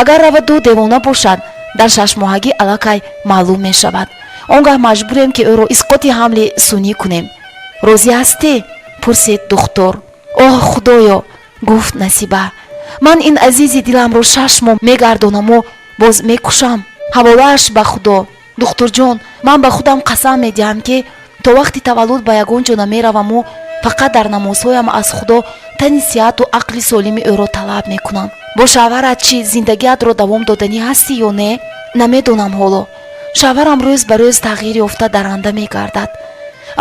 Агар раваду девона бошад, дар 6-моҳагӣ аллакай маълум мешавад. Он гаҳ маҷбурем, ки ӯро исқоти ҳамли сунъӣ кунем. Розӣ ҳастӣ? Пурсид духтур. Оҳ, Худоё, гуфт Насиба, ман ин азизи диламро 6 моҳ мегардонаму боз мекушам. Ҳаволааш ба Худо. Духтурҷон, ман ба худам қасам медиҳам, ки то вақти таваллуд ба ягон ҷо намераваму фақат дар намозҳоям аз Худо тани сиҳату ақли солими ӯро талаб мекунам. Бо шавҳарат чӣ, зиндагиатро давом доданӣ ҳастӣ ё не? Намедонам ҳоло. Шавҳарам рӯз ба рӯз тағйир ёфта даранда мегардад.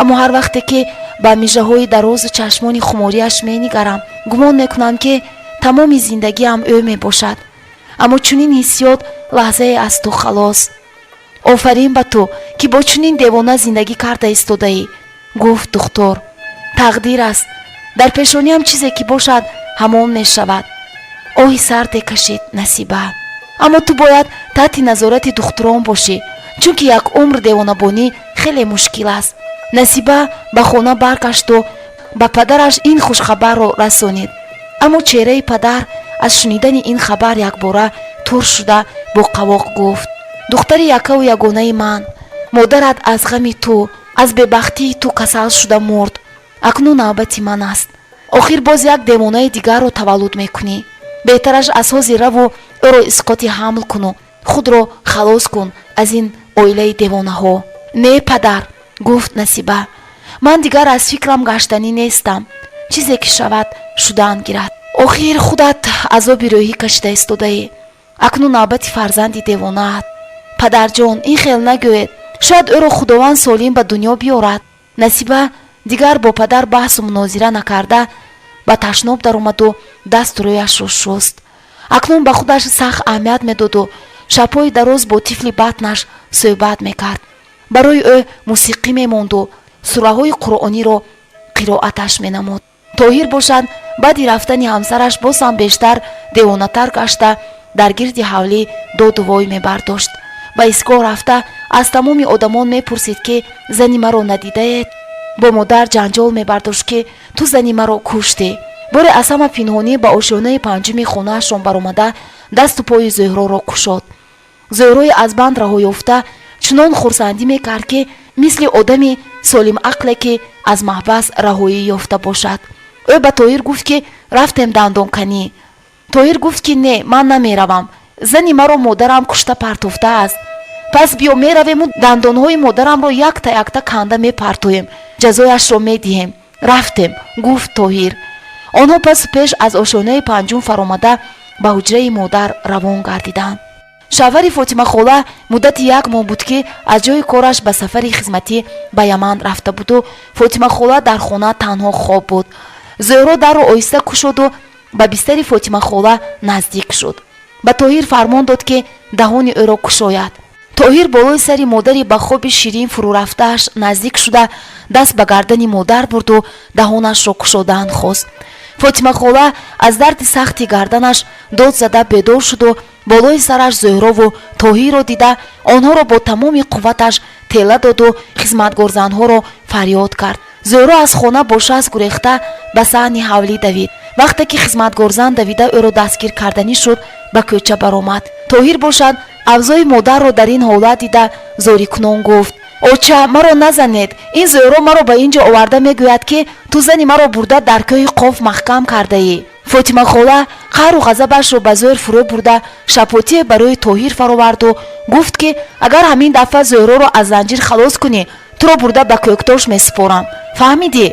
Аммо ҳар вақте ки ба мижаҳои дарозу чашмони хумориаш менигарам, гумон мекунам, ки тамоми зиндагиам ӯ мебошад. Аммо чунин ҳиссиёт лаҳзае асту халос. Офарин ба ту, ки бо чунин девона зиндагӣ карда истодаӣ, гуфт духтур. Тақдир аст. Дар пешониам чизе ки бошад, ҳамон мешавад. Оҳи сарде кашид Насиба. Аммо ту бояд таҳти назорати духтурон бошӣ, чунки як умр девонабонӣ хеле мушкил аст. Насиба ба хона баргашту ба падараш ин хушхабарро расонид. Аммо чеҳраи падар аз шунидани ин хабар якбора тур шуда, бо қавоқ гуфт: «Духтари яккаву ягонаи ман, модарат аз ғами ту, аз бебахтии ту касал шуда мурд. Акнун навбати ман аст. Охир боз як девонаи дигарро таваллуд мекунӣ. Беҳтараш аз ҳозир раву ӯро исқоти ҳамл куну худро халос кун аз ин оилаи девонаҳо. Не, падар, гуфт Насиба, ман дигар аз фикрам гаштанӣ нестам. Чизе ки шавад, шудан гирад. Охир худат азоби рӯҳӣ кашида истодаӣ. Акнун навбати фарзанди девонаат. Падарҷон, ин хел нагӯед. Шояд ӯро Худованд солим ба дунё биёрад. Насиба дигар бо падар баҳсу мунозира накарда, ба ташноб даромаду дасту рӯяшро шуст. Акнун ба худаш сахт аҳамият медоду шабҳои дароз бо тифли батнаш суҳбат мекард. Барои ӯ мусиқӣ мемонду сураҳои қуръониро қироаташ менамуд. Тоҳир бошад, баъди рафтани ҳамсараш боз ҳам бештар девонатар гашта, дар гирди ҳавлӣ доду вой мебардошт. Ба истгоҳ рафта, аз тамоми одамон мепурсид, ки зани маро надидаед. Бо модар ҷанҷол мебардошт, ки ту зани маро куштӣ. Боре аз ҳама пинҳонӣ ба ошёнаи панҷуми хонаашон баромада, дасту пои Зӯҳроро кушод. Зӯҳрои аз банд раҳо ёфта чунон хурсандӣ мекард, ки мисли одами солимақле, ки аз маҳбас раҳоӣ ёфта бошад. Ӯ ба Тоҳир гуфт, ки рафтем дандонканӣ. Тоҳир гуфт, ки не, ман намеравам. Зани маро модарам кушта партофтааст. Пас биё, меравему дандонҳои модарамро якта якта канда мепартоем, ҷазояшро медиҳем. Рафтем, гуфт Тоҳир. Онҳо пасу пеш аз ошёнаи панҷум фаромада, ба ҳуҷраи модар равон гардиданд. Шавҳари Фотимахола муддати як моҳ буд, ки аз ҷои кораш ба сафари хизматӣ ба Яман рафта буду Фотимахола дар хона танҳо хоб буд. Зӯҳро дарро оҳиста кушоду ба бистари Фотимахола наздик шуд. Ба Тоҳир фармон дод, ки даҳони ӯро кушояд. Тоҳир болои сари модари ба хоби ширин фурӯрафтааш наздик шуда, даст ба гардани модар бурду даҳонашро кушодан хост. Фотимахола аз дарди сахти гарданаш дод зада бедор шуду болои сараш Зӯҳрову Тоҳирро дида, онҳоро бо тамоми қувваташ тела доду хизматгорзанҳоро фарёд кард. Зӯҳро аз хона бо шаст гурехта ба саҳни ҳавлӣ давид. Вақте ки хизматгорзан давида ӯро дастгир карданӣ шуд, ба кӯча баромад. Тоҳир бошад, авзои модарро дар ин ҳолат дида, зорикунон гуфт: «Оча, маро назанед. Ин Зӯҳро маро ба ин ҷо оварда мегӯяд, ки ту зани маро бурда дар кӯҳи Қоф маҳкам кардаӣ». Фотимахола қаҳру ғазабашро ба зӯр фурӯ бурда, шапотие барои Тоҳир фароварду гуфт, ки агар ҳамин дафъа Зӯҳроро аз занҷир халос кунӣ, туро бурда ба Кӯктош месупорам, фаҳмидӣ?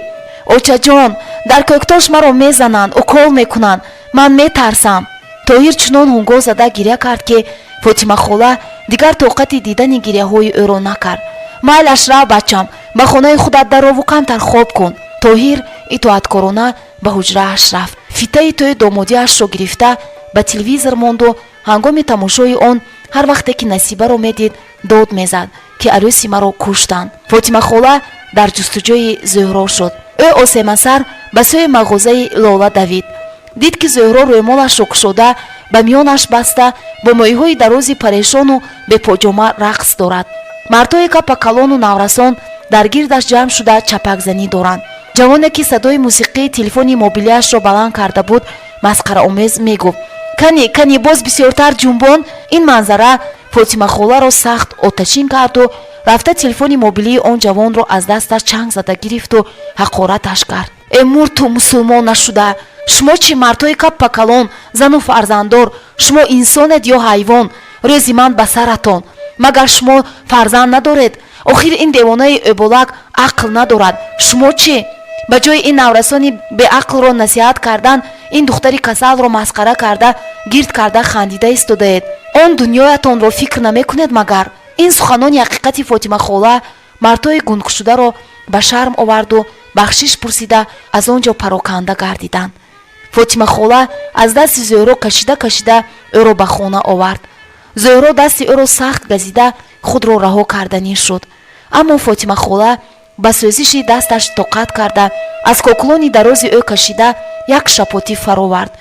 Очаҷон, дар Кӯктош маро мезананд, укол мекунанд, ман метарсам. Тоҳир чунон ҳунгоҳ зада гиря кард, ки Фотимахола дигар тоқати дидани гиряҳои ӯро накард. Майлаш, рав, бачам, ба хонаи худат дарову камтар хоб кун. Тоҳир итоаткорона ба ҳуҷрааш рафт. Фитаи тӯи домодиашро гирифта ба телевизор монду ҳангоми тамошои он ҳар вақте ки Насибаро медид, дод мезад, ки арӯси маро куштанд. Фотимахола дар ҷустуҷӯи Зӯҳро шуд. Ӯ осемасар ба сӯи мағозаи Лола давид. Дид, ки Зӯҳро рӯмолашро кушода, ба миёнаш баста, бо мӯйҳои дарози парешону бепоҷома рақс дорад. Мардҳои капа калону наврасон дар гирдаш ҷамъ шуда, чапакзанӣ доранд. Ҷавоне, ки садои мусиқии телефони мобилиашро баланд карда буд, масхараомез мегуфт: «Кани, кани, боз бисёртар ҷунбон!» Ин манзара Фотимахоларо сахт оташин карду рафта телефони мобилии он ҷавонро аз дасташ чанг зада гирифту ҳақораташ кард: «Э, мурту мусулмон нашуда! Шумо чӣ, мардҳои каппа калон, зану фарзанддор, шумо инсонед ё ҳайвон? Рӯзи ман ба саратон! Магар шумо фарзанд надоред? Охир ин девонаи ӯболак ақл надорад. Шумо чӣ, ба ҷои ин наврасони беақлро насиҳат кардан, ин духтари касалро масхара карда, гирд карда хандида истодаед? Он дунёятонро фикр намекунед магар?» Ин суханони ҳақиқати Фотимахола мардҳои гунгшударо ба шарм оварду бахшиш пурсида, аз он ҷо пароканда гардиданд. Фотимахола аз дасти Зӯҳро кашида кашида ӯро ба хона овард. Зӯҳро дасти ӯро сахт газида, худро раҳо карданӣ шуд, аммо Фотимахола ба сӯзиши дасташ тоқат карда, аз коклони дарози ӯ кашида, як шапотӣ фаровард.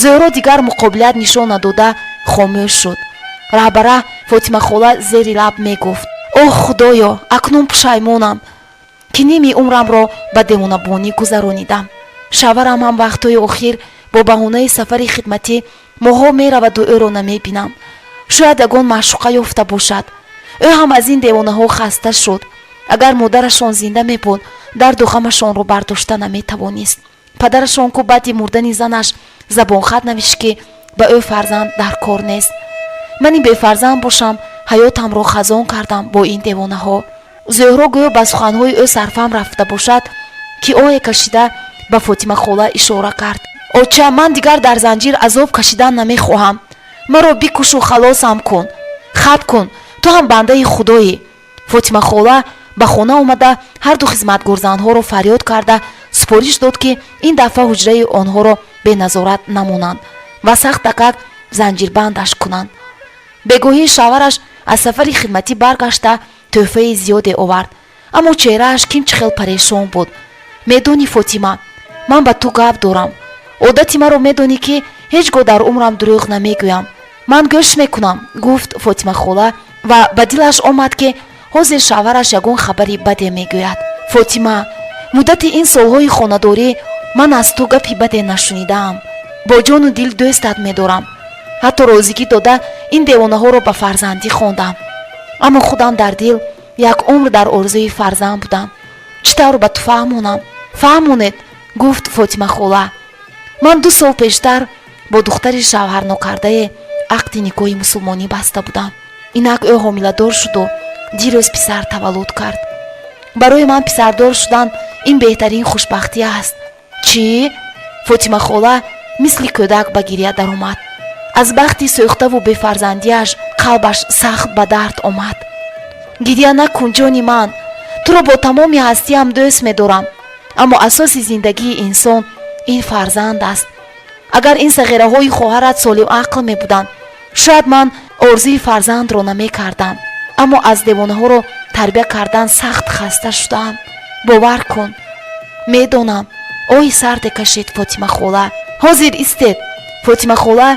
Зӯҳро дигар муқобилият нишон надода, хомӯш шуд. Раҳбара Фотимахола зери лаб мегуфт: «Оҳ, Худоё, акнун пушаймонам, ки ними умрамро ба девонабонӣ гузаронидам. Шаварам ҳам вақтҳои охир бо баҳонаи сафари хидматӣ моҳҳо мераваду ӯро намебинам. Шояд ягон маъшуқа ёфта бошад. Ӯ ҳам аз ин девонаҳо хаста шуд. Агар модарашон зинда мебуд, дарду ғамашонро бардошта наметавонист. Падарашон ку баъди мурдани занаш забонхат навишт, ки ба ӯ фарзанд дар кор нест. Мани бефарзанд бошам, ҳаётамро хазон кардам бо ин девонаҳо». Зӯҳро гӯё ба суханҳои ӯ сарфам рафта бошад, ки оҳе кашида, ба Фотимахола ишора кард: «Оча, ман дигар дар занҷир азоб кашидан намехоҳам. Маро бикушу халосам кун». «Хат кун, ту ҳам бандаи худоӣ». Фотимахола ба хона омада, ҳарду хизматгорзанҳоро фарёд карда, супориш дод, ки ин дафъа ҳуҷраи онҳоро беназорат намонанд ва сахтакак занҷирбандаш кунанд. Бегоҳии шавараш аз сафари хидматӣ баргашта, тӯҳфаи зиёде овард, аммо чеҳрааш ким чӣ хел парешон буд. «Медонӣ, Фотима, ман ба ту гап дорам. Одати маро медонӣ, ки ҳеҷ гоҳ дар умрам дурӯғ намегӯям». «Ман гӯш мекунам», гуфт Фотимахола ва ба дилаш омад, ки ҳозир шавҳараш ягон хабари баде мегӯяд. «Фотима, муддати ин солҳои хонадорӣ ман аз ту гапи баде нашунидаам. Бо ҷону дил дӯстат медорам. Ҳатто розигӣ дода, ин девонаҳоро ба фарзандӣ хондам, аммо худам дар дил як умр дар орзуи фарзанд будам. Чӣ тавр ба ту фаҳмонам?» «Фаҳмонед», гуфт Фотимахола. «Ман 2 сол пештар бо духтари шавҳарнокардае ақди никоҳи мусулмонӣ баста будам. Инак ӯ ҳомиладор шуду дирӯз писар таваллуд кард. Барои ман писардор шудан ин беҳтарин хушбахтӣ аст». «Чӣ?» Фотимахола мисли кӯдак ба гиря даромад. Аз бахти сӯхтаву бефарзандиаш қалбаш сахт ба дард омад. «Гиря накун, ҷони ман. Туро бо тамоми ҳастиам дӯст медорам, аммо асоси зиндагии инсон ин фарзанд аст. Агар ин сағираҳои хоҳарат солим ақл мебуданд, шояд ман орзуи фарзандро намекардам, аммо аз девонаҳоро тарбия кардан сахт хаста шудаам, бовар кун». «Медонам», оҳи сарде кашид Фотимахола. «Ҳозир истед». Фотимахола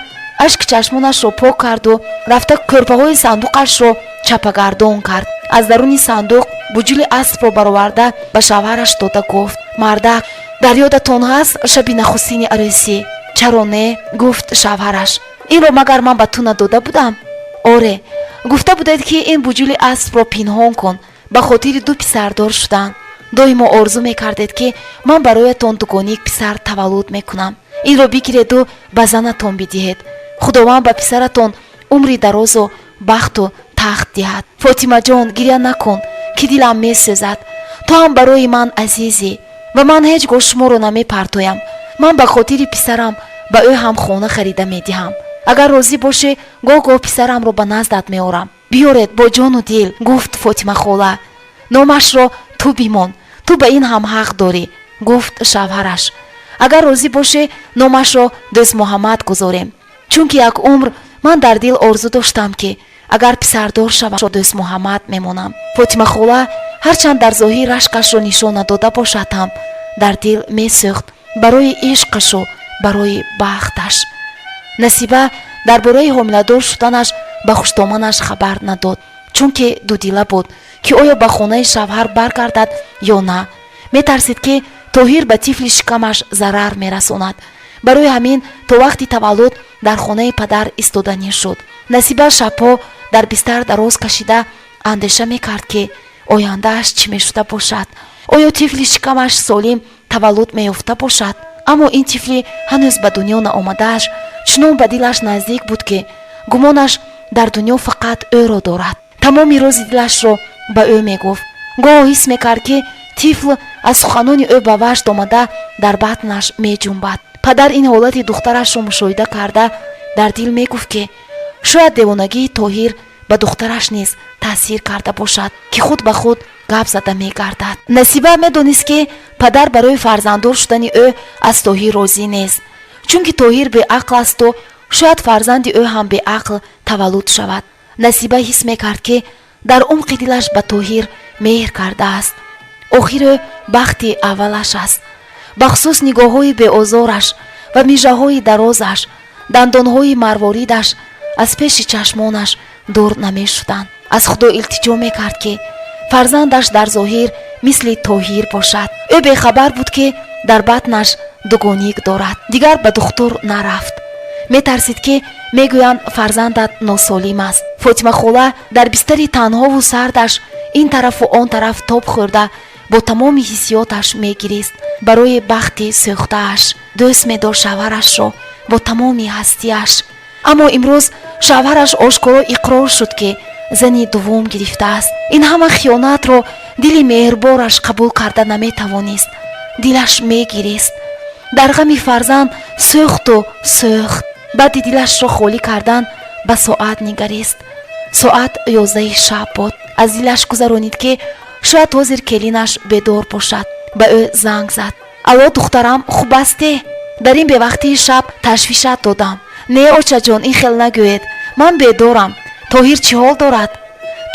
ашки чашмонашро пок карду рафта кӯрпаҳои сандуқашро чапагардон кард. Аз даруни сандуқ буҷули аспро бароварда, ба шавҳараш дода гуфт: «Мардак, дар ёдатон ҳаст шаби нахустини арӯсӣ?» «Чаро не?» гуфт шавҳараш. «Инро магар ман ба ту надода будам?» «Оре, гуфта будед, ки ин буҷули аспро пинҳон кун, ба хотири ду писардор шудан. Доимо орзу мекардед, ки ман бароятон дугоник писар таваллуд мекунам». Инро бигиреду ба занатон бидиҳед. Худованд ба писаратон умри дарозу бахту тахт диҳад. Фотимаҷон, гиря накун, ки дилам месӯзад. Ту ҳам барои ман азизӣ ва ман ҳеҷ гоҳ шуморо намепартоям. Ман ба хотири писарам ба ӯ ҳам хона харида медиҳам. Агар розӣ бошӣ, гоҳ гоҳ писарамро ба наздат меорам. Биёред бо ҷону дил, гуфт Фотимахола. Номашро ту бимон, ту ба ин ҳам ҳақ дорӣ, гуфт шавҳараш. Агар розӣ бошӣ, номашро Дӯстмуҳаммад гузорем, чунки як умр ман дар дил орзу доштам, ки агар писардор шавам, Дӯстмуҳаммад мемонам. Фотимахола ҳарчанд дар зоҳир рашкашро нишон надода бошад ҳам, дар дил месӯхт барои ишқашу барои бахташ. Насиба дар бораи ҳомиладор шуданаш ба хуштоманаш хабар надод, чунки дудила буд, ки оё ба хонаи шавҳар баргардад ё на. Метарсид, ки Тоҳир ба тифли шикамаш зарар мерасонад. Барои ҳамин то вақти таваллуд дар хонаи падар истоданӣ шуд. Насиба шабҳо дар бистар дароз кашида андеша мекард, ки ояндааш чӣ мешуда бошад. Оё тифли шикамаш солим таваллуд меёфта бошад? Аммо ин тифли ҳанӯз ба дунё наомадааш чунон ба дилаш наздик буд, ки гумонаш дар дунё фақат ӯро дорад. Тамоми рози дилашро ба ӯ мегуфт. Гоҳо ҳис мекард, ки тифл аз суханони ӯ ба вашд омада, дар батнаш меҷунбад. Падар ин ҳолати духтарашро мушоҳида карда, дар дил мегуфт, ки шояд девонагии Тоҳир ба духтараш низ таъсир карда бошад, ки худ ба худ гап зада мегардад. Насиба медонист, ки падар барои фарзанддор шудани ӯ аз Тоҳир розӣ нест, чунки Тоҳир беақл асту шояд фарзанди ӯ ҳам беақл таваллуд шавад. Насиба ҳис мекард, ки дар умқи дилаш ба Тоҳир меҳр кардааст. Охир ӯ бахти аввалаш аст. Бахусус нигоҳҳои беозораш ва мижаҳои дарозаш, дандонҳои марворидаш аз пеши чашмонаш дур намешуданд. Аз Худо илтиҷо мекард, ки фарзандаш дар зоҳир мисли Тоҳир бошад. Ӯ бехабар буд, ки дар батнаш дугоник дорад. Дигар ба духтур нарафт, метарсид, ки мегӯянд фарзандат носолим аст. Фотимахола дар бистари танҳову сардаш ин тарафу он тараф тоб хӯрда, бо тамоми ҳиссиёташ мегирист барои бахти сӯхтааш. Дӯст медошт шавҳарашро бо тамоми ҳастиаш, аммо имрӯз шавҳараш ошкоро иқрор шуд, ки зани дуввум гирифтааст. Ин ҳама хиёнатро дили меҳрбораш қабул карда наметавонист. Дилаш мегирист, дар ғами фарзанд сӯхту сӯхт. Баъди дилашро холӣ кардан ба соат нигарист. Соат 11-и шаб буд. Аз дилаш гузаронид, ки шояд ҳозир келинаш бедор бошад. Ба ӯ занг зад. Алло, духтарам, хуб астӣ? Дар ин бевақтии шаб ташвишат додам. Не, очаҷон, ин хел нагӯед, ман бедорам. Тоҳир чӣ ҳол дорад?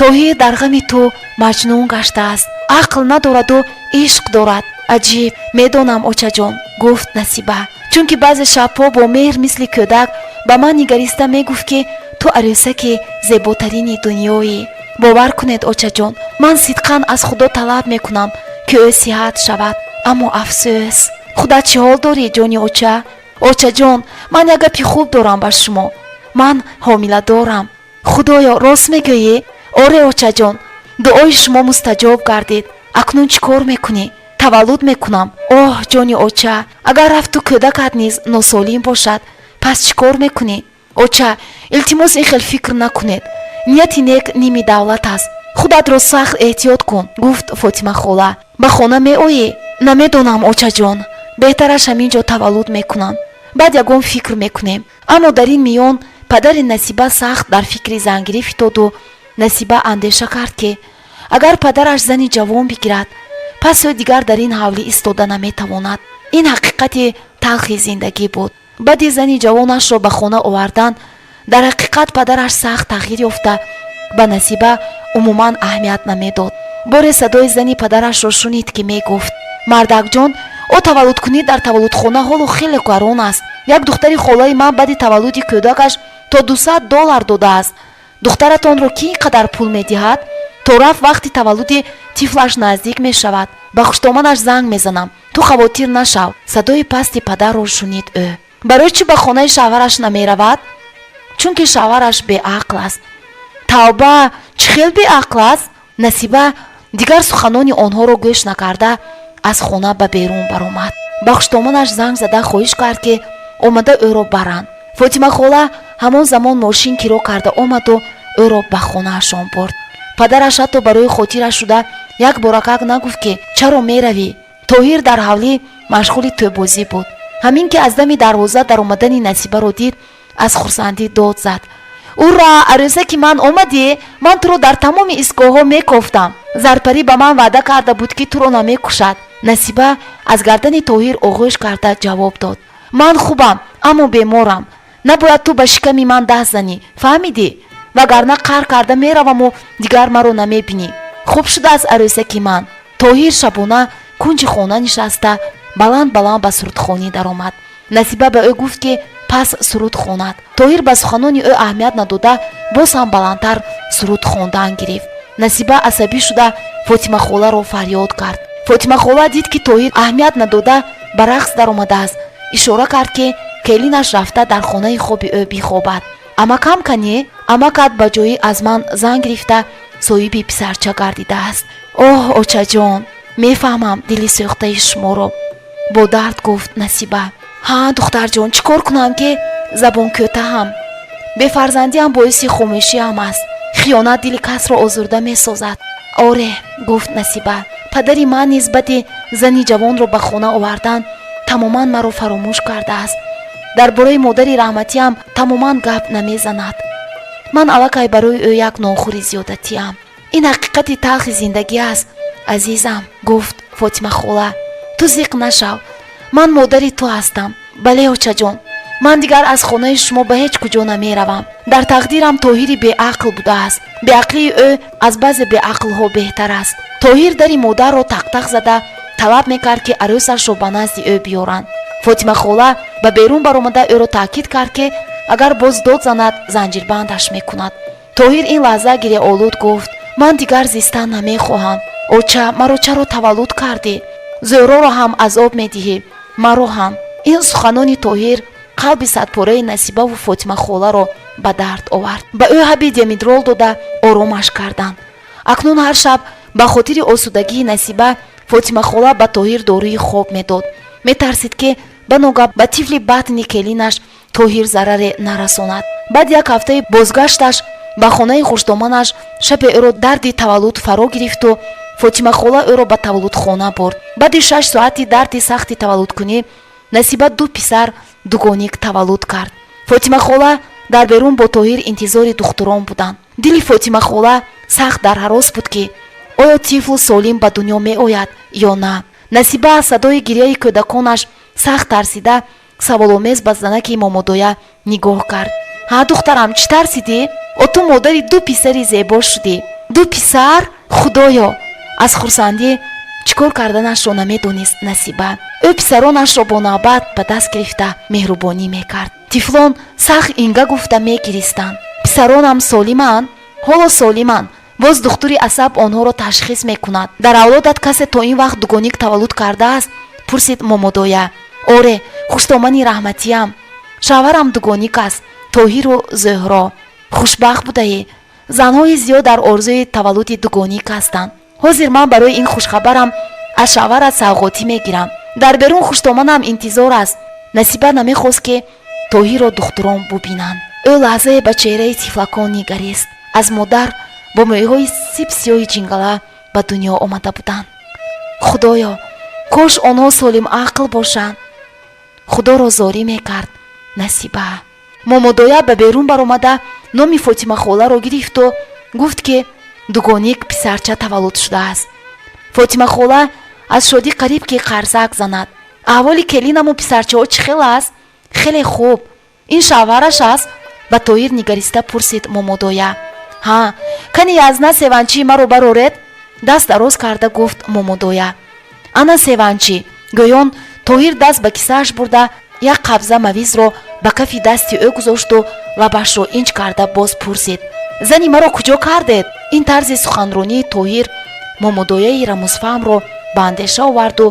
Тоҳир дар ғами ту маҷнун гаштааст. Ақл надораду ишқ дорад. Аҷиб. Медонам, очаҷон, гуфт Насиба, чунки баъзе шабҳо бо меҳр мисли кӯдак ба ман нигариста мегуфт, ки ту арӯсаки зеботарини дунёӣ. Бовар кунед, очаҷон, ман сидқан аз Худо талаб мекунам, ки ӯ сиҳат шавад, аммо афсӯс. Худат чӣ ҳол дорӣ, ҷони оча? Очаҷон, ман як гапи хуб дорам ба шумо. Ман ҳомиладорам. Худоё, рост мегӯӣ? Оре, очаҷон, дуои шумо мустаҷоб гардид. Акнун чӣ кор мекунӣ? Таваллуд мекунам. Оҳ, ҷони оча, агар рафту кӯдакат низ носолим бошад, пас чӣ кор мекунӣ? Оча, илтимос, ин хел фикр накунед. Нияти нек ними давлат аст. Худатро сахт эҳтиёт кун, гуфт Фотима хола. Ба хона меоӣ? Намедонам, очаҷон, беҳтараш ҳамин ҷо таваллуд мекунам, баъд ягон фикр мекунем. Аммо дар ин миён падари Насиба сахт дар фикри зангирӣ фитоду Насиба андеша кард, ки агар падараш зани ҷавон бигирад, пас ӯ дигар дар ин ҳавлӣ истода наметавонад. Ин ҳақиқати талхи зиндагӣ буд. Баъди зани ҷавонашро ба хона овардан, дар ҳақиқат падараш сахт тағйир ёфта, ба Насиба умуман аҳамият намедод. Боре садои зани падарашро шунид, ки мегуфт: «Мардакҷон, о таваллудкунӣ дар таваллудхона ҳоло хеле гарон аст. Як духтари холаи ман баъди таваллуди кӯдакаш то 200 доллар додааст. Духтаратонро кӣ ин қадар пул медиҳад? То рафт вақти таваллуди тифлаш наздик мешавад, ба хуштоманаш занг мезанам, ту хавотир нашав». Садои пасти падарро шунид ӯ. Барои чӣ ба хонаи шавҳараш намеравад? Чунки шавҳараш беақл аст. Тавба, чӣ хел беақл аст? Насиба дигар суханони онҳоро гӯш накарда, аз хона ба берун баромад. Ба хуштоманаш занг зада хоҳиш кард, ки омада ӯро баранд. Фотимахола ҳамон замон мошин киро карда омаду ӯро ба хонаашон бурд. Падараш ҳатто барои хотираш шуда як боракак нагуфт, ки чаро меравӣ. Тоҳир дар ҳавлӣ машғули тӯббозӣ буд. Ҳамин ки аз дами дарвоза даромадани Насибаро дид, аз хурсандӣ дод зад: «Ура, арӯсаки ман омадӣ! Ман туро дар тамоми истгоҳҳо мекофтам. Зарпарӣ ба ман ваъда карда буд, ки туро намекушад». Насиба аз гардани Тоҳир оғӯш карда ҷавоб дод: «Ман хубам, аммо беморам. Набояд ту ба шиками ман даст занӣ, фаҳмидӣ? Вагарна қаҳр карда мераваму дигар маро намебинӣ. Хуб шудааст, арӯсаки ман». Тоҳир шабона кунҷи хона нишаста, баланд баланд ба сурудхонӣ даромад. Насиба ба ӯ гуфт, ки пас суруд хонад. Тоҳир ба суханони ӯ аҳамият надода, боз ҳам баландтар суруд хондан гирифт. Насиба асабӣ шуда, Фотимахоларо фарёд кард. Фотимахола дид, ки Тоҳир аҳамият надода ба рақс даромадааст, ишора кард, ки келинаш рафта дар хонаи хоби ӯ бихобад. «Амакам канӣ? Амакат ба ҷои аз ман зан гирифта, соҳиби писарча гардидааст». «Оҳ, очаҷон, мефаҳмам дили сӯхтаи шуморо», бо дард гуфт Насиба. «Ҳа, духтарҷон, чӣ кор кунам, ки забонкӯтаҳам? Бефарзандиам боиси хомӯшиам аст. Хиёнат дили касро озурда месозад». «Оре», гуфт Насиба, «падари ман нисбати зани ҷавонро ба хона овардан тамоман маро фаромӯш кардааст. Дар бораи модари раҳматиам тамоман гап намезанад. Ман аллакай барои ӯ як нонхӯри зиёдатиам. Ин ҳақиқати талхи зиндагӣ аст, азизам», гуфт Фотимахола. «Ту зиқ нашав, ман модари ту ҳастам». «Бале, очаҷон, ман дигар аз хонаи шумо ба ҳеҷ куҷо намеравам. Дар тақдирам Тоҳири беақл будааст. Беақлии ӯ аз баъзе беақлҳо беҳтар аст». Тоҳир дари модарро тақтақ зада талаб мекард, ки арӯсашро ба назди ӯ биёранд. Фотимахола ба берун баромада, ӯро таъкид кард, ки агар боз дод занад, занҷирбандаш мекунад. Тоҳир ин лаҳза гиряолуд гуфт: «Ман дигар зистан намехоҳам. Оча, маро чаро таваллуд кардӣ? Зӯҳроро ҳам азоб медиҳӣ, маро ҳам». Ин суханони Тоҳир қалби садпораи Насибаву Фотимахоларо ба дард овард. Ба ӯ ҳаби димедрол дода, оромаш карданд. Акнун ҳар шаб ба хотири осудагии Насиба Фотимахола ба Тоҳир доруи хоб медод. Метарсид, ки ба ногаҳ ба тифли батни келинаш Тоҳир зараре нарасонад. Баъд як ҳафтаи бозгашташ ба хонаи хушдоманаш шабе ӯро дарди таваллуд фаро гирифту Фотимахола ӯро ба таваллудхона бурд. Баъди 6 соати дарди сахти таваллудкунӣ Насиба ду писар дугоник таваллуд кард. Фотимахола дар берун бо Тоҳир интизори духтурон буданд. Дили Фотимахола сахт дар ҳарос буд, ки оё тифл солим ба дунё меояд ё на. Насиба аз садои гирьяи кӯдаконаш сахт тарсида, саволомез ба занаки момодоя нигоҳ кард. «Ҳа, духтарам, чӣ тарсидӣ? О, ту модари ду писари зебо шудӣ». «Ду писар? Худоё!» Аз хурсандӣ чӣ кор карданашро намедонист Насиба. Ӯ писаронашро бо навбат ба даст гирифта, меҳрубонӣ мекард. Тифлон сахт инга гуфта мегиристанд. «Писаронам солиманд?» «Ҳоло солиманд. Боз духтури асаб онҳоро ташхис мекунад». «Дар авлодат касе то ин вақт дугоник таваллуд кардааст?» пурсид момодоя. «Оре, хуштомани раҳматиям, шавҳарам дугоник аст, Тоҳиру Зӯҳро». «Хушбахт будаӣ. Занҳои зиёд дар орзуи таваллуди дугоник ҳастанд. Ҳозир ман барои ин хушхабарам аз шавҳарат савғотӣ мегирам. Дар берун хуштоманам интизор аст». Насиба намехост, ки Тоҳирро духтурон бубинанд. Ӯ лаҳзае ба чеҳраи тифлакон нигарист. Аз модар бо мӯйҳои сип сиёҳи ҷингала ба дунё омада буданд. «Худоё, кош онҳо солимақл бошанд», Худоро зорӣ мекард Насиба. Момодоя ба берун баромада, номи Фотимахоларо гирифту гуфт, ки дугоник писарча таваллуд шудааст. Фотимахола аз шодӣ қариб ки қарсак занад. «Аҳволи келинаму писарчаҳо чӣ хел аст?» «Хеле хуб». «Ин шавҳараш аст?» ба Тоҳир нигариста пурсид момодоя. «Ҳа, кани язна севанчии маро бароред», даст дароз карда гуфт момодоя. «Ана севанчӣ», гӯён Тоҳир даст ба кисааш бурда, як қабза мавизро ба кафи дасти ӯ гузошту лабашро инҷ карда боз пурсид: «Зани маро куҷо кардед?» Ин тарзи суханронии Тоҳир момодояи рамузфаҳмро ба андеша оварду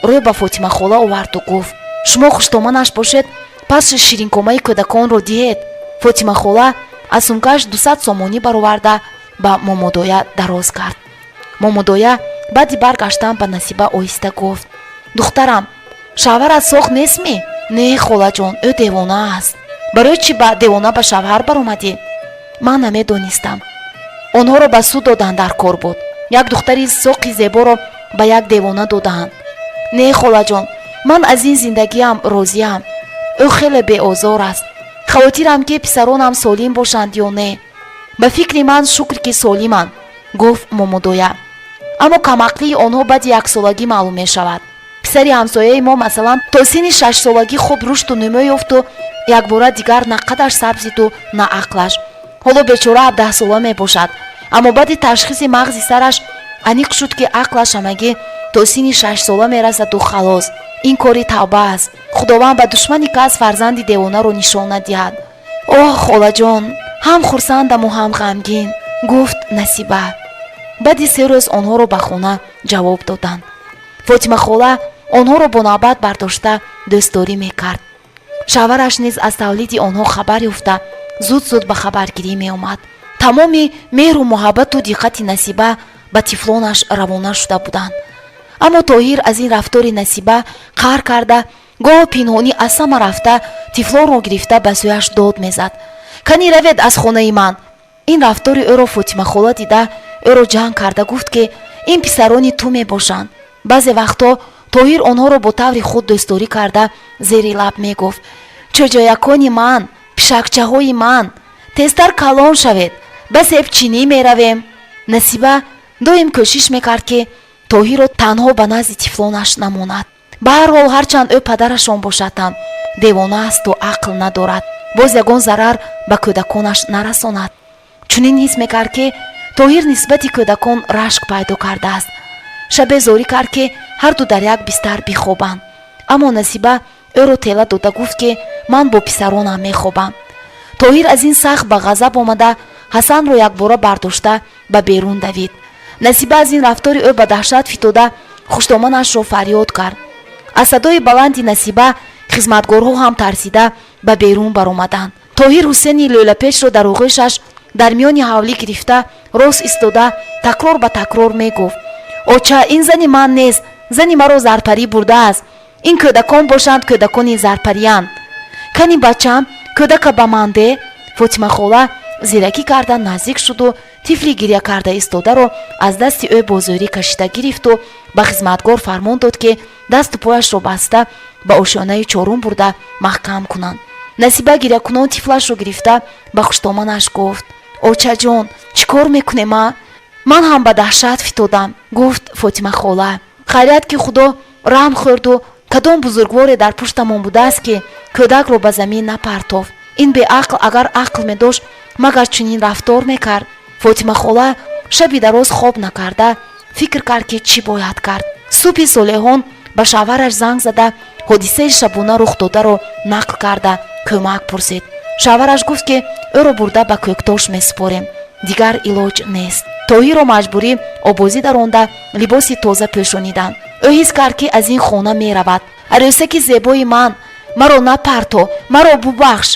рӯ ба Фотимахола оварду гуфт: «Шумо хуштоманаш бошед, пас ширинкомаи кӯдаконро диҳед». Фотимахола аз сумкааш 200 сомонӣ бароварда, ба момодоя дароз кард. Момодоя баъди баргаштан ба Насиба оҳиста гуфт: «Духтарам, Шавҳарат соқ нестми? Не, холаҷон, ӯ девона аст. Барои чӣ ба девона ба шавҳар баромадӣ? Ман намедонистам. Онҳоро ба суд додан дар кор буд. Як духтари соқи зеборо ба як девона додаанд. Не, холаҷон, ман аз ин зиндагиам розиам. Ӯ хеле беозор аст. Хавотирам, ки писаронам солим бошанд ё не. Ба фикри ман, шукр, ки солиманд, гуфт момудоя. Аммо камақлии онҳо баъди яксолагӣ маълум мешавад. Писари ҳамсояи мо, масалан, то синни 6-солагӣ хуб рушду нумӯ ёфту якбора дигар на қадаш сабзиду, на ақлаш. Ҳоло бечора 17-сола мебошад, аммо баъди ташхиси мағзи сараш аниқ шуд, ки ақлаш ҳамагӣ то синни 6-сола мерасаду халос. Ин кори тавба аст. Худованд ба душмани кас фарзанди девонаро нишон надиҳад. Оҳ, холаҷон, ҳам хурсандаму ҳам ғамгин, гуфт Насиба. Баъди 3 рӯз онҳоро ба хона ҷавоб доданд. Фотимахола онҳоро бо навбат бардошта дӯстдорӣ мекард. Шавҳараш низ аз тавлиди онҳо хабар ёфта, зуд зуд ба хабаргирӣ меомад. Тамоми меҳру муҳаббату диққати Насиба ба тифлонаш равона шуда буданд. Аммо Тоҳир аз ин рафтори Насиба қаҳр карда, гоҳо пинҳонӣ аз сама рафта, тифлонро гирифта, ба сӯяш дод мезад: «Канӣ равед аз хонаи ман!» Ин рафтори ӯро Фотимахола дида, ӯро ҷанг карда гуфт, ки ин писарони ту мебошанд. Баъзе вақтҳо Тоҳир онҳоро бо таври худ дӯстдорӣ карда, зери лаб мегуфт: «Чӯҷоякони ман, пишакчаҳои ман, тезтар калон шавед, ба себчинӣ меравем». Насиба доим кӯшиш мекард, ки Тоҳирро танҳо ба назди тифлонаш намонад. Ба ҳар ҳол, ҳарчанд ӯ падарашон бошад ҳам, девона асту ақл надорад, боз ягон зарар ба кӯдаконаш нарасонад. Чунин ҳис мекард, ки Тоҳир нисбати кӯдакон рашк пайдо кардааст. Шабе зорӣ кард, ки ҳарду дар як бистар бихобанд, аммо Насиба ӯро тела дода гуфт, ки ман бо писаронам мехобам. Тоҳир аз ин сахт ба ғазаб омада, Ҳасанро якбора бардошта, ба берун давид. Насиба аз ин рафтори ӯ ба даҳшат фитода, хуштоманашро фарёд кард. Аз садои баланди Насиба хизматгорҳо ҳам тарсида ба берун баромаданд. Тоҳир Ҳусени лӯлапешро дар оғӯшаш дар миёни ҳавлӣ гирифта, рост истода, такрор ба такрор мегуфт: «Оча, ин зани ман нест, зани маро Зарпарӣ бурдааст. Ин кӯдакон бошанд, кӯдакони Зарпариянд. Кани, бачам, кӯдака ба ман де». Фотимахола зиракӣ карда наздик шуду тифли гиря карда истодаро аз дасти ӯ бо зӯрӣ кашида гирифту ба хизматгор фармон дод, ки дасту пояшро баста, ба ошёнаи чорум бурда маҳкам кунанд. Насиба гирякунон тифлашро гирифта, ба хуштоманаш гуфт: «Очаҷон, чӣ кор мекунем? А ман ҳам ба даҳшат фитодам», гуфт Фотимахола. «Хайрият, ки Худо раҳм хӯрду кадом бузургворе дар пуштамон будааст, ки кӯдакро ба замин напартофт. Ин беақл агар ақл медошт, магар чунин рафтор мекард?» Фотимахола шаби дароз хоб накарда фикр кард, ки чӣ бояд кард. Субҳи солеҳон ба шавҳараш занг зада, ҳодисаи шабона рух додаро нақл карда, кӯмак пурсид. Шавҳараш гуфт, ки ӯро бурда ба Кӯктош месупорем, дигар илоҷ нест. Тоҳирро маҷбурӣ обозӣ даронда, либоси тоза пӯшониданд. Ӯ ҳис кард, ки аз ин хона меравад. «Арӯсаки зебои ман, маро напарто, маро бубахш.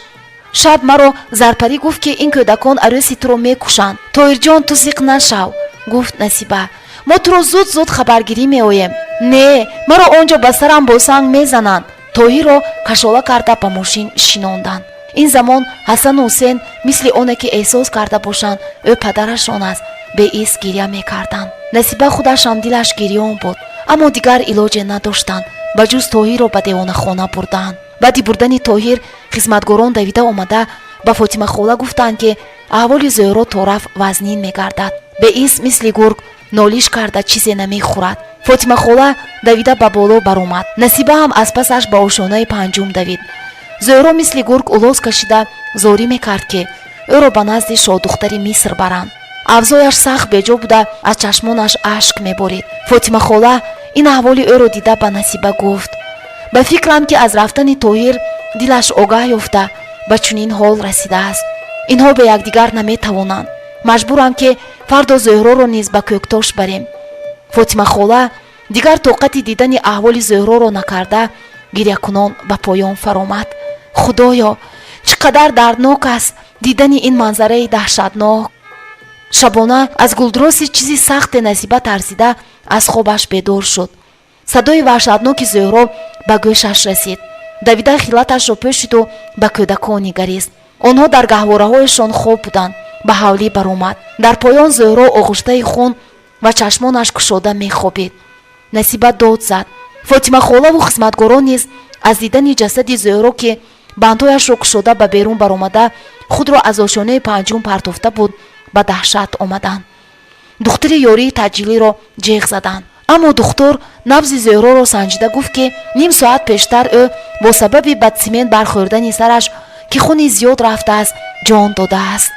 Шаб маро Зарпарӣ гуфт, ки ин кӯдакон арӯси туро мекушанд». «Тоҳирҷон, ту зиқ нашав», гуфт Насиба, «мо туро зуд зуд хабаргирӣ меоем». «Не, маро он ҷо ба сарам бо санг мезананд». Тоҳирро кашола карда, ба мошин шинонданд. Ин замон Ҳасану Ҳусен, мисли оне ки эҳсос карда бошанд, ӯ падарашон аст, беист гиря мекарданд. Насиба худашам дилаш гирён буд, аммо дигар илоҷе надоштанд, ба ҷуз Тоҳирро ба девонахона бурданд. Баъди бурдани Тоҳир хизматгорон давида омада, ба Фотимахола гуфтанд, ки аҳволи Зуҳро торафт вазнин мегардад, беист мисли гург нолиш карда, чизе намехӯрад. Фотимахола давида ба боло баромад. Насиба ҳам аз пасаш ба ошёнаи панҷум давид. Зуҳро мисли гург улоз кашида, зорӣ мекард, ки ӯро ба назди шоҳдухтари Миср баранд. Авзояш сахт беҷо буда, аз чашмонаш ашк меборид. Фотимахола ин аҳволи ӯро дида, ба Насиба гуфт: «Ба фикрам, ки аз рафтани Тоҳир дилаш огаҳ ёфта, ба чунин ҳол расидааст. Инҳо бе якдигар наметавонанд. Маҷбурам, ки фардо Зуҳроро низ ба Кӯктош барем». Фотимахола дигар тоқати дидани аҳволи Зуҳроро накарда, гирякунон ба поён фаромад. Худоё, чӣ қадар дарднок аст дидани ин манзараи даҳшатнок! Шабона аз гулдуроси чизи сахте Насиба тарсида аз хобаш бедор шуд. Садои ваҳшатноки Зуҳро ба гӯшаш расид. Давида хилаташро пӯшиду ба кӯдакон нигарист. Онҳо дар гаҳвораҳояшон хоб буданд. Ба ҳавлӣ баромад. Дар поён Зуҳро оғуштаи хун ва чашмонаш кушода мехобид. Насиба дод зад. Фотимахолаву хизматгорон низ аз дидани ҷасади Зуҳро, ки бандҳояшро кушода ба берун баромада, худро аз ошёнаи панҷум партофта буд, ба даҳшат омаданд. Духтури ёрии таъҷилиро ҷеғ заданд. Аммо духтур набзи Зуҳроро санҷида гуфт, ки ним соат пештар ӯ бо сабаби ба симент бархӯрдани сараш, ки хуни зиёд рафтааст, ҷон додааст.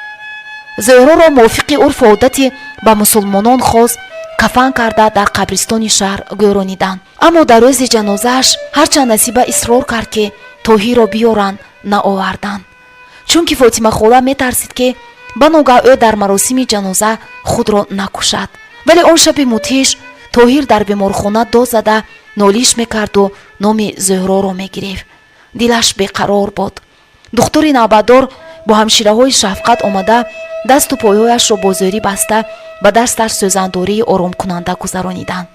Зуҳроро мувофиқи урфу одати ба мусулмонон хос кафан карда, дар қабристони шаҳр гӯрониданд. Аммо дар рӯзи ҷанозааш, ҳарчанд Насиба исрор кард, ки Тоҳирро биёранд, наоварданд, чунки Фотимахола метарсид, ки ба ногаҳ ӯ дар маросими ҷаноза худро накушад. Вале он шаби мудҳиш Тоҳир дар беморхона дод зада нолиш мекарду номи Зуҳроро мегирифт. Дилаш беқарор буд. Духтури навбатдор бо ҳамшираҳои шафқат омада, дасту пойҳояшро бо зӯрӣ баста, ба дасташ сӯзандории оромкунанда гузарониданд.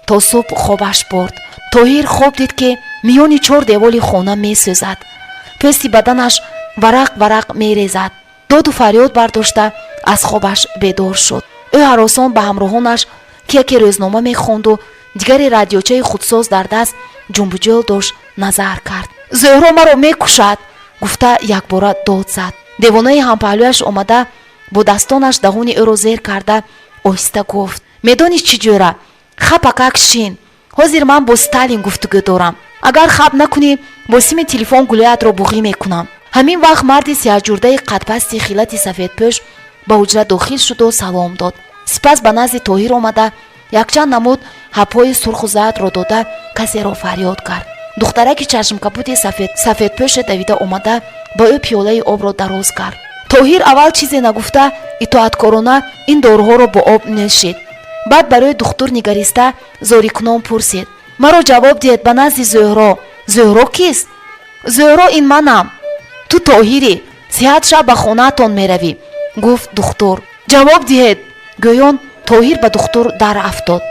То субҳ хобаш бурд. Тоҳир хоб дид, ки миёни чор деволи хона месӯзад, пӯсти баданаш варақ варақ мерезад. Доду фарёд бардошта аз хобаш бедор шуд. Ӯ ҳаросон ба ҳамроҳонаш, ки яке рӯзнома мехонду дигаре радиочаи худсоз дар даст ҷумбуҷӯл дошт, назар кард. «Зуҳро маро мекушад!» гуфта, якбора дод зад. Девонаи ҳампаҳлӯяш омада, бо дастонаш даҳони ӯро зер карда, оҳиста гуфт: «Медонӣ чӣ, ҷӯра, хапакак шин. Ҳозир ман бо Сталин гуфтугӯ дорам. Агар хаб накунӣ, бо сими телефон гулӯятро буғӣ мекунам». Ҳамин вақт марди сиҳаҷурдаи қадпасти хилати сафедпӯш ба ҳуҷра дохил шуду салом дод. Сипас ба назди Тоҳир омада, якчанд намуд ҳабҳои сурху зардро дода, касеро фарёд кард. Духтараки чашмкабуди сафедпӯше давида омада, ба ӯ пиёлаи обро дароз кард. Тоҳир аввал чизе нагуфта, итоаткорона ин доруҳоро бо об нӯшид. Баъд барои духтур нигариста, зорикунон пурсид: «Маро ҷавоб диҳед, ба назди Зуҳро». «Зуҳро кист?» «Зуҳро ин манам». «Ту Тоҳирӣ. Сиҳат шаб ба хонаатон меравӣ», гуфт духтур. «Ҷавоб диҳед», гӯён Тоҳир ба духтур дар афтод.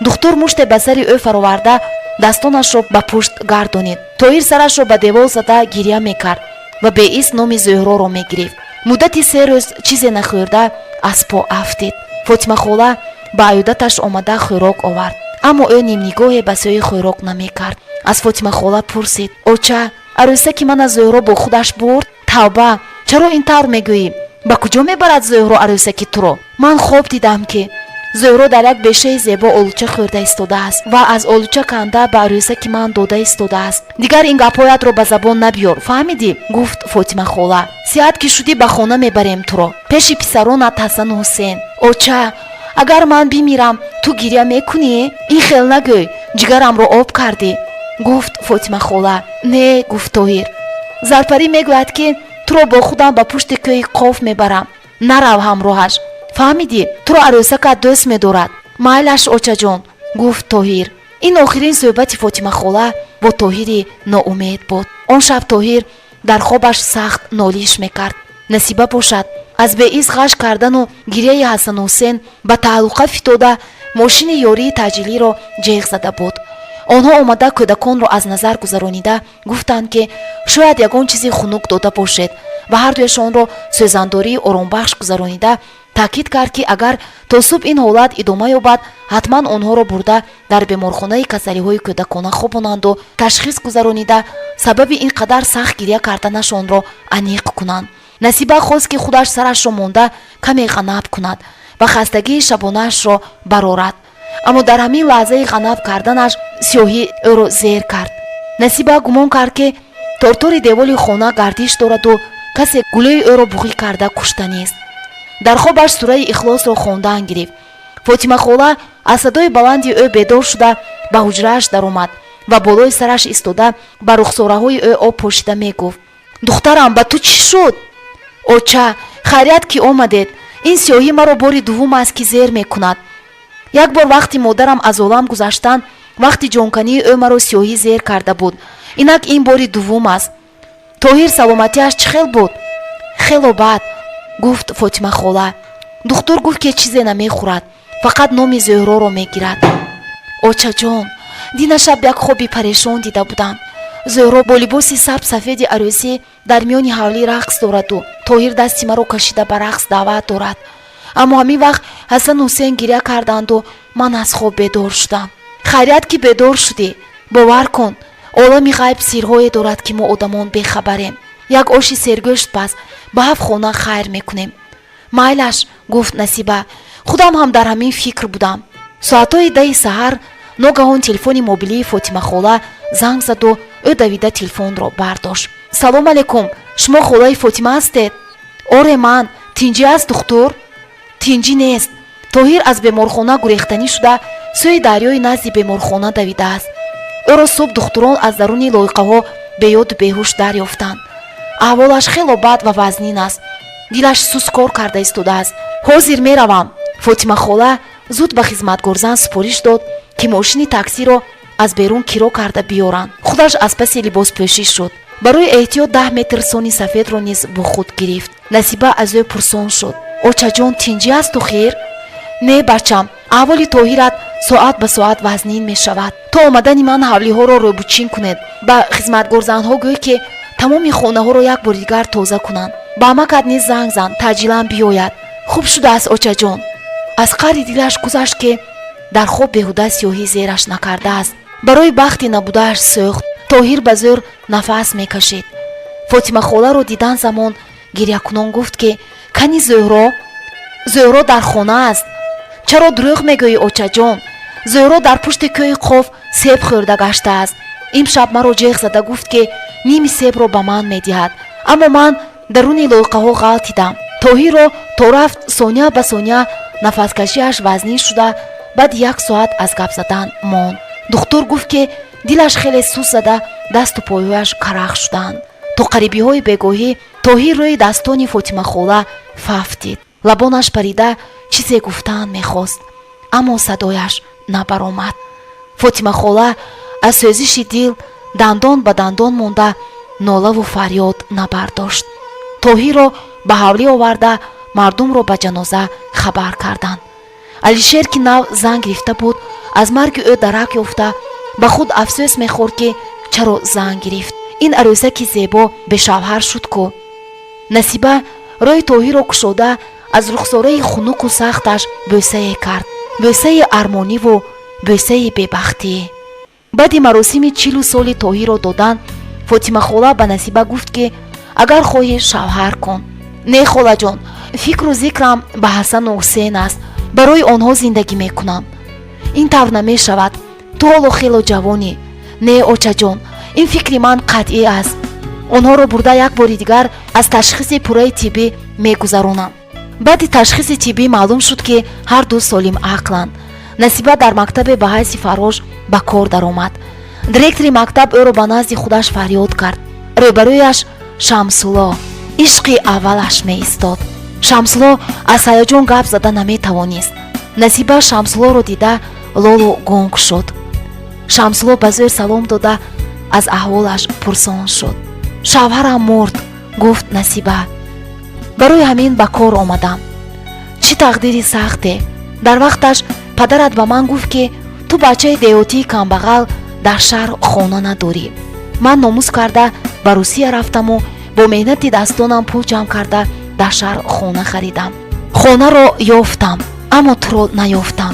Духтур муште ба сари ӯ фароварда, дастонашро ба пушт гардонид. Тоҳир сарашро ба девол зада гиря мекард ва беист номи Зуҳроро мегирифт. Муддати 3 рӯз чизе нахӯрда аз по афтид. Фотимахола ба аёдаташ омада, хӯрок овард, аммо ӯ нимнигоҳе ба сӯи хӯрок намекард. Аз Фотимахола пурсид: «Оча, арӯсаки мана Зуҳро бо худаш бурд?» «Тавба, чаро ин тавр мегӯӣ? Ба куҷо мебарад Зуҳро арӯсаки туро?» «Ман хоб дидам, ки Зуҳро дар як бешаи зебо олуча хӯрда истодааст ва аз олуча канда ба арӯсаки ман дода истодааст». «Дигар ин гапҳоятро ба забон набиёр, фаҳмидӣ?» гуфт Фотимахола. «Сиҳат ки шудӣ, ба хона мебарем туро, пеши писаронат Ҳасану Ҳусен». «Оча, агар ман бимирам, ту гиря мекунӣ?» «Ин хел нагӯй, ҷигарамро об кардӣ», гуфт Фотимахола. «Не», гуфт Тоҳир. «Зарпарӣ мегӯяд, ки туро бо худам ба пушти кӯҳи Қоф мебарам. Нарав ҳамроҳаш, фаҳмидӣ? Туро арӯсакат дӯст медорад». «Майлаш, очаҷон», гуфт Тоҳир. Ин охирин суҳбати Фотимахола бо Тоҳири ноумед буд. Он шаб Тоҳир дар хобаш сахт нолиш мекард. Насиба бошад, аз беиз ғаш кардану гиряи Ҳасану Ҳусен ба таҳлуқа фитода, мошини ёрии таъҷилиро ҷеғ зада буд. Онҳо омада, кӯдаконро аз назар гузаронида, гуфтанд, ки шояд ягон чизи хунук дода бошед, ва ҳардуяшонро сӯзандории оромбахш гузаронида, таъкид кард, ки агар то субҳ ин ҳолат идома ёбад, ҳатман онҳоро бурда дар беморхонаи касалиҳои кӯдакона хобонанду ташхис гузаронида, сабаби ин қадар сахт гиря карданашонро аниқ кунанд. Насиба хост, ки худаш сарашро монда каме ғанаб кунад ва хастагии шабонаашро барорад, аммо дар ҳамин лаҳзаи ғанаб карданаш сиёҳӣ ӯро зер кард. Насиба гумон кард, ки тортори деволи хона гардиш дораду касе гулӯи ӯро буғӣ карда куштанист. Дар хобаш сураи Ихлосро хондан гирифт. Фотимахола аз садои баланди ӯ бедор шуда, ба ҳуҷрааш даромад ва болои сараш истода, ба рухсораҳои ӯ об пошида мегуфт: «Духтарам, ба ту чӣ шуд?» «Оча, хайрият ки омадед. Ин сиёҳӣ маро бори дуввум аст, ки зер мекунад. Як бор вақти модарам аз олам гузаштан, вақти ҷонкании ӯ маро сиёҳӣ зер карда буд. Инак ин бори дуввум аст». «Тоҳир саломатиаш чӣ хел буд?» «Хело бад», гуфт Фотимахола. «Духтур гуфт, ки чизе намехӯрад, фақат номи Зуҳроро мегирад». «Очаҷон, Дина шаб як хоби парешон дида будам. Зӯҳро бо либоси саб-сафеди арӯсӣ дар миёни ҳавлӣ рақс дораду Тоҳир дасти маро кашида ба рақс даъват дорад. Аммо ҳамин вақт Ҳасану Ҳусен гиря карданду ман аз хоб бедор шудам. Хайрият, ки бедор шудӣ. Бовар кун, олами ғайб сирҳое дорад, ки мо одамон бехабарем. Як оши сергӯшт паз, ба ҳафт хона хайр мекунем. Майлаш, гуфт Насиба, худам ҳам дар ҳамин фикр будам. Соатҳои 10-и саҳар ногаҳон телефони мобилии Фотимахола занг заду ӯ давида телефонро бардошт. Салом алейкум, шумо холаи Фотима ҳастед? Оре, ман. Тинҷӣ аст, духтур? Тинҷӣ нест. Тоҳир аз беморхона гурехтанӣ шуда, сӯи дарёи назди беморхона давидааст. Ӯро субҳ духтурон аз даруни лойқаҳо беёду беҳуш дарёфтанд. Аҳволаш хело бад ва вазнин аст. Дилаш суст кор карда истодааст. Ҳозир меравам. Фотимахола зуд ба хизматгорзан супориш дод, ки мошини таксиро аз берун киро карда биёранд. Худаш аз паси либоспӯшӣ шуд. Барои эҳтиёт 10 метр сони сафедро низ бо худ гирифт. Насиба аз ӯ пурсон шуд: очаҷон, тинҷӣ асту хир? Не, бачам, аҳволи Тоҳират соат ба соат вазнин мешавад. То омадани ман ҳавлиҳоро рӯбучин кунед. Ба хизматгорзанҳо гӯй, ки тамоми хонаҳоро як бори дигар тоза кунанд. Ба амакат низ занг зан, таъҷилан биёяд. Хуб шудааст, очаҷон. Аз қаъри дилаш гузашт, ки дар хоб беҳуда сиёҳӣ зераш накардааст. Барои бахти набудааш сӯхт. Тоҳир ба зӯр нафас мекашид. Фотимахоларо дидан замон гирякунон гуфт, ки кани Зӯҳро? Зӯҳро дар хона аст. Чаро дурӯғ мегӯӣ, очаҷон? Зӯҳро дар пушти кӯҳи Қоф себ хӯрда гаштааст. Имшаб маро ҷеғ зада гуфт, ки ними себро ба ман медиҳад, аммо ман даруни лойқаҳо ғалтидам. Тоҳирро то рафт сония ба сония нафаскашиаш вазнин шуда, баъди як соат аз гап задан монд. Духтур гуфт, ки дилаш хеле сус зада, дасту пойҳояш карах шуданд. То қарибиҳои бегоҳӣ Тоҳир рӯи дастони Фотимахола фафтид. Лабонаш парида чизе гуфтан мехост, аммо садояш набаромад. Фотимахола аз сӯзиши дил дандон ба дандон монда, нолаву фарёд набардошт. Тоҳирро ба ҳавлӣ оварда, мардумро ба ҷаноза хабар карданд. Алишер, ки нав зан гирифта буд, аз марги ӯ дарак ёфта, ба худ афсӯс мехӯрд, ки чаро зан гирифт. Ин арӯсаки зебо бешавҳар шуд ку. Насиба рӯи Тоҳирро кушода, аз рухсораи хунуку сахташ бӯсае кард, бӯсаи армониву бӯсаи бебахтӣ. Баъди маросими 40 соли Тоҳирро додан, Фотимахола ба Насиба гуфт, ки агар хоҳӣ, шавҳар кун. Не, холаҷон, фикру зикрам ба Ҳасану Ҳусен аст. Барои онҳо зиндагӣ мекунам. Ин тавр намешавад, ту ҳоло хело ҷавонӣ. Не, очаҷон, ин фикри ман қатъӣ аст. Онҳоро бурда, як бори дигар аз ташхиси пурраи тиббӣ мегузаронам. Баъди ташхиси тиббӣ маълум шуд, ки ҳарду солим ақланд. Насиба дар мактабе ба ҳайси фаррош ба кор даромад. Директори мактаб ӯро ба назди худаш фарёд кард. Рӯбарӯяш Шамсулло, ишқи аввалаш, меистод. Шамсулло аз ҳаяҷон гап зада наметавонист. Насиба Шамсуллоро дида, лолу гунг шуд. Шамсулло ба зӯр салом дода, аз аҳволаш пурсон шуд. Шавҳарам мурд, гуфт Насиба, барои ҳамин ба кор омадам. Чӣ тақдири сахте! Дар вақташ падарат ба ман гуфт, ки ту бачаи деҳотии камбағал дар шаҳр хона надорӣ. Ман номус карда ба Русия рафтаму бо меҳнати дастонам пул ҷамъ карда, дар шаҳр хона харидам. Хонаро ёфтам, аммо туро наёфтам.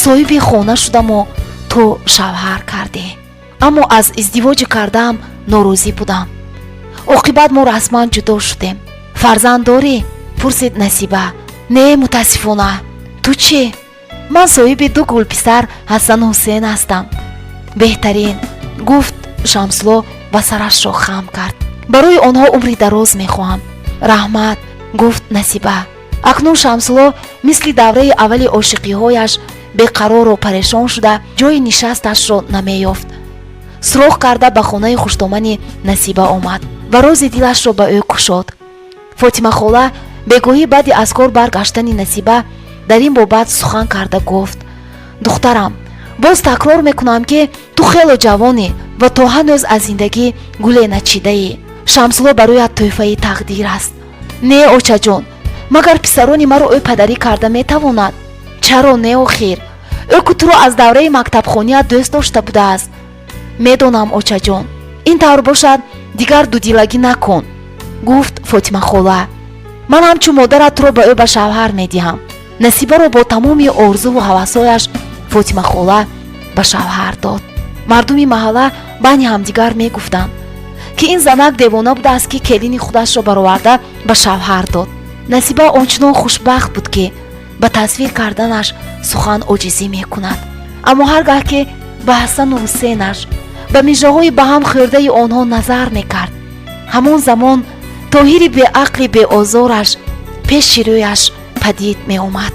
Соҳиби хона шудаму ту шавҳар кардӣ, аммо аз издивоҷи кардаам норозӣ будам. Оқибат мо расман ҷудо шудем. Фарзанд дорӣ? Пурсид Насиба. Не, мутаассифона. Ту чӣ? Ман соҳиби ду гулписар, Ҳасану Ҳусен ҳастам. Беҳтарин, гуфт Шамсулло ва сарашро хам кард. Барои онҳо умри дароз мехоҳам. Раҳмат, гуфт Насиба. Акнун Шамсулло мисли давраи аввали ошиқиҳояш беқарору парешон шуда, ҷои нишасташро намеёфт. Суроғ карда ба хонаи хуштомани Насиба омад ва рози дилашро ба ӯ кушод. Фотимахола бегоҳӣ баъди аз кор баргаштани Насиба дар ин бобат сухан карда гуфт: духтарам, боз такрор мекунам, ки ту хело ҷавонӣ ва то ҳанӯз аз зиндагӣ гуле начидаӣ. Шамсулло бароят тӯҳфаи тақдир аст. Не, очаҷон, магар писарони маро ӯ падарӣ карда метавонад? Чаро не, охир? Ӯ ку туро аз давраи мактабхоният дӯст дошта будааст. Медонам, очаҷон. Ин тавр бошад, дигар дудилагӣ накун, гуфт Фотимахола. Ман ҳамчун модарат туро ба ӯ ба шавҳар медиҳам. Насибаро бо тамоми орзуву ҳавасҳояш Фотимахола ба шавҳар дод. Мардуми маҳалла байни ҳамдигар мегуфтанд, ки ин занак девона будааст, ки келини худашро бароварда ба шавҳар дод. Насиба ончунон хушбахт буд, ки ба тасвир карданаш сухан оҷизӣ мекунад. Аммо ҳар гаҳ ки ба Ҳасану Ҳусенаш, ба мижаҳои ба ҳам хӯрдаи онҳо назар мекард, ҳамон замон Тоҳири беақли беозораш пеши рӯяш падид меомад.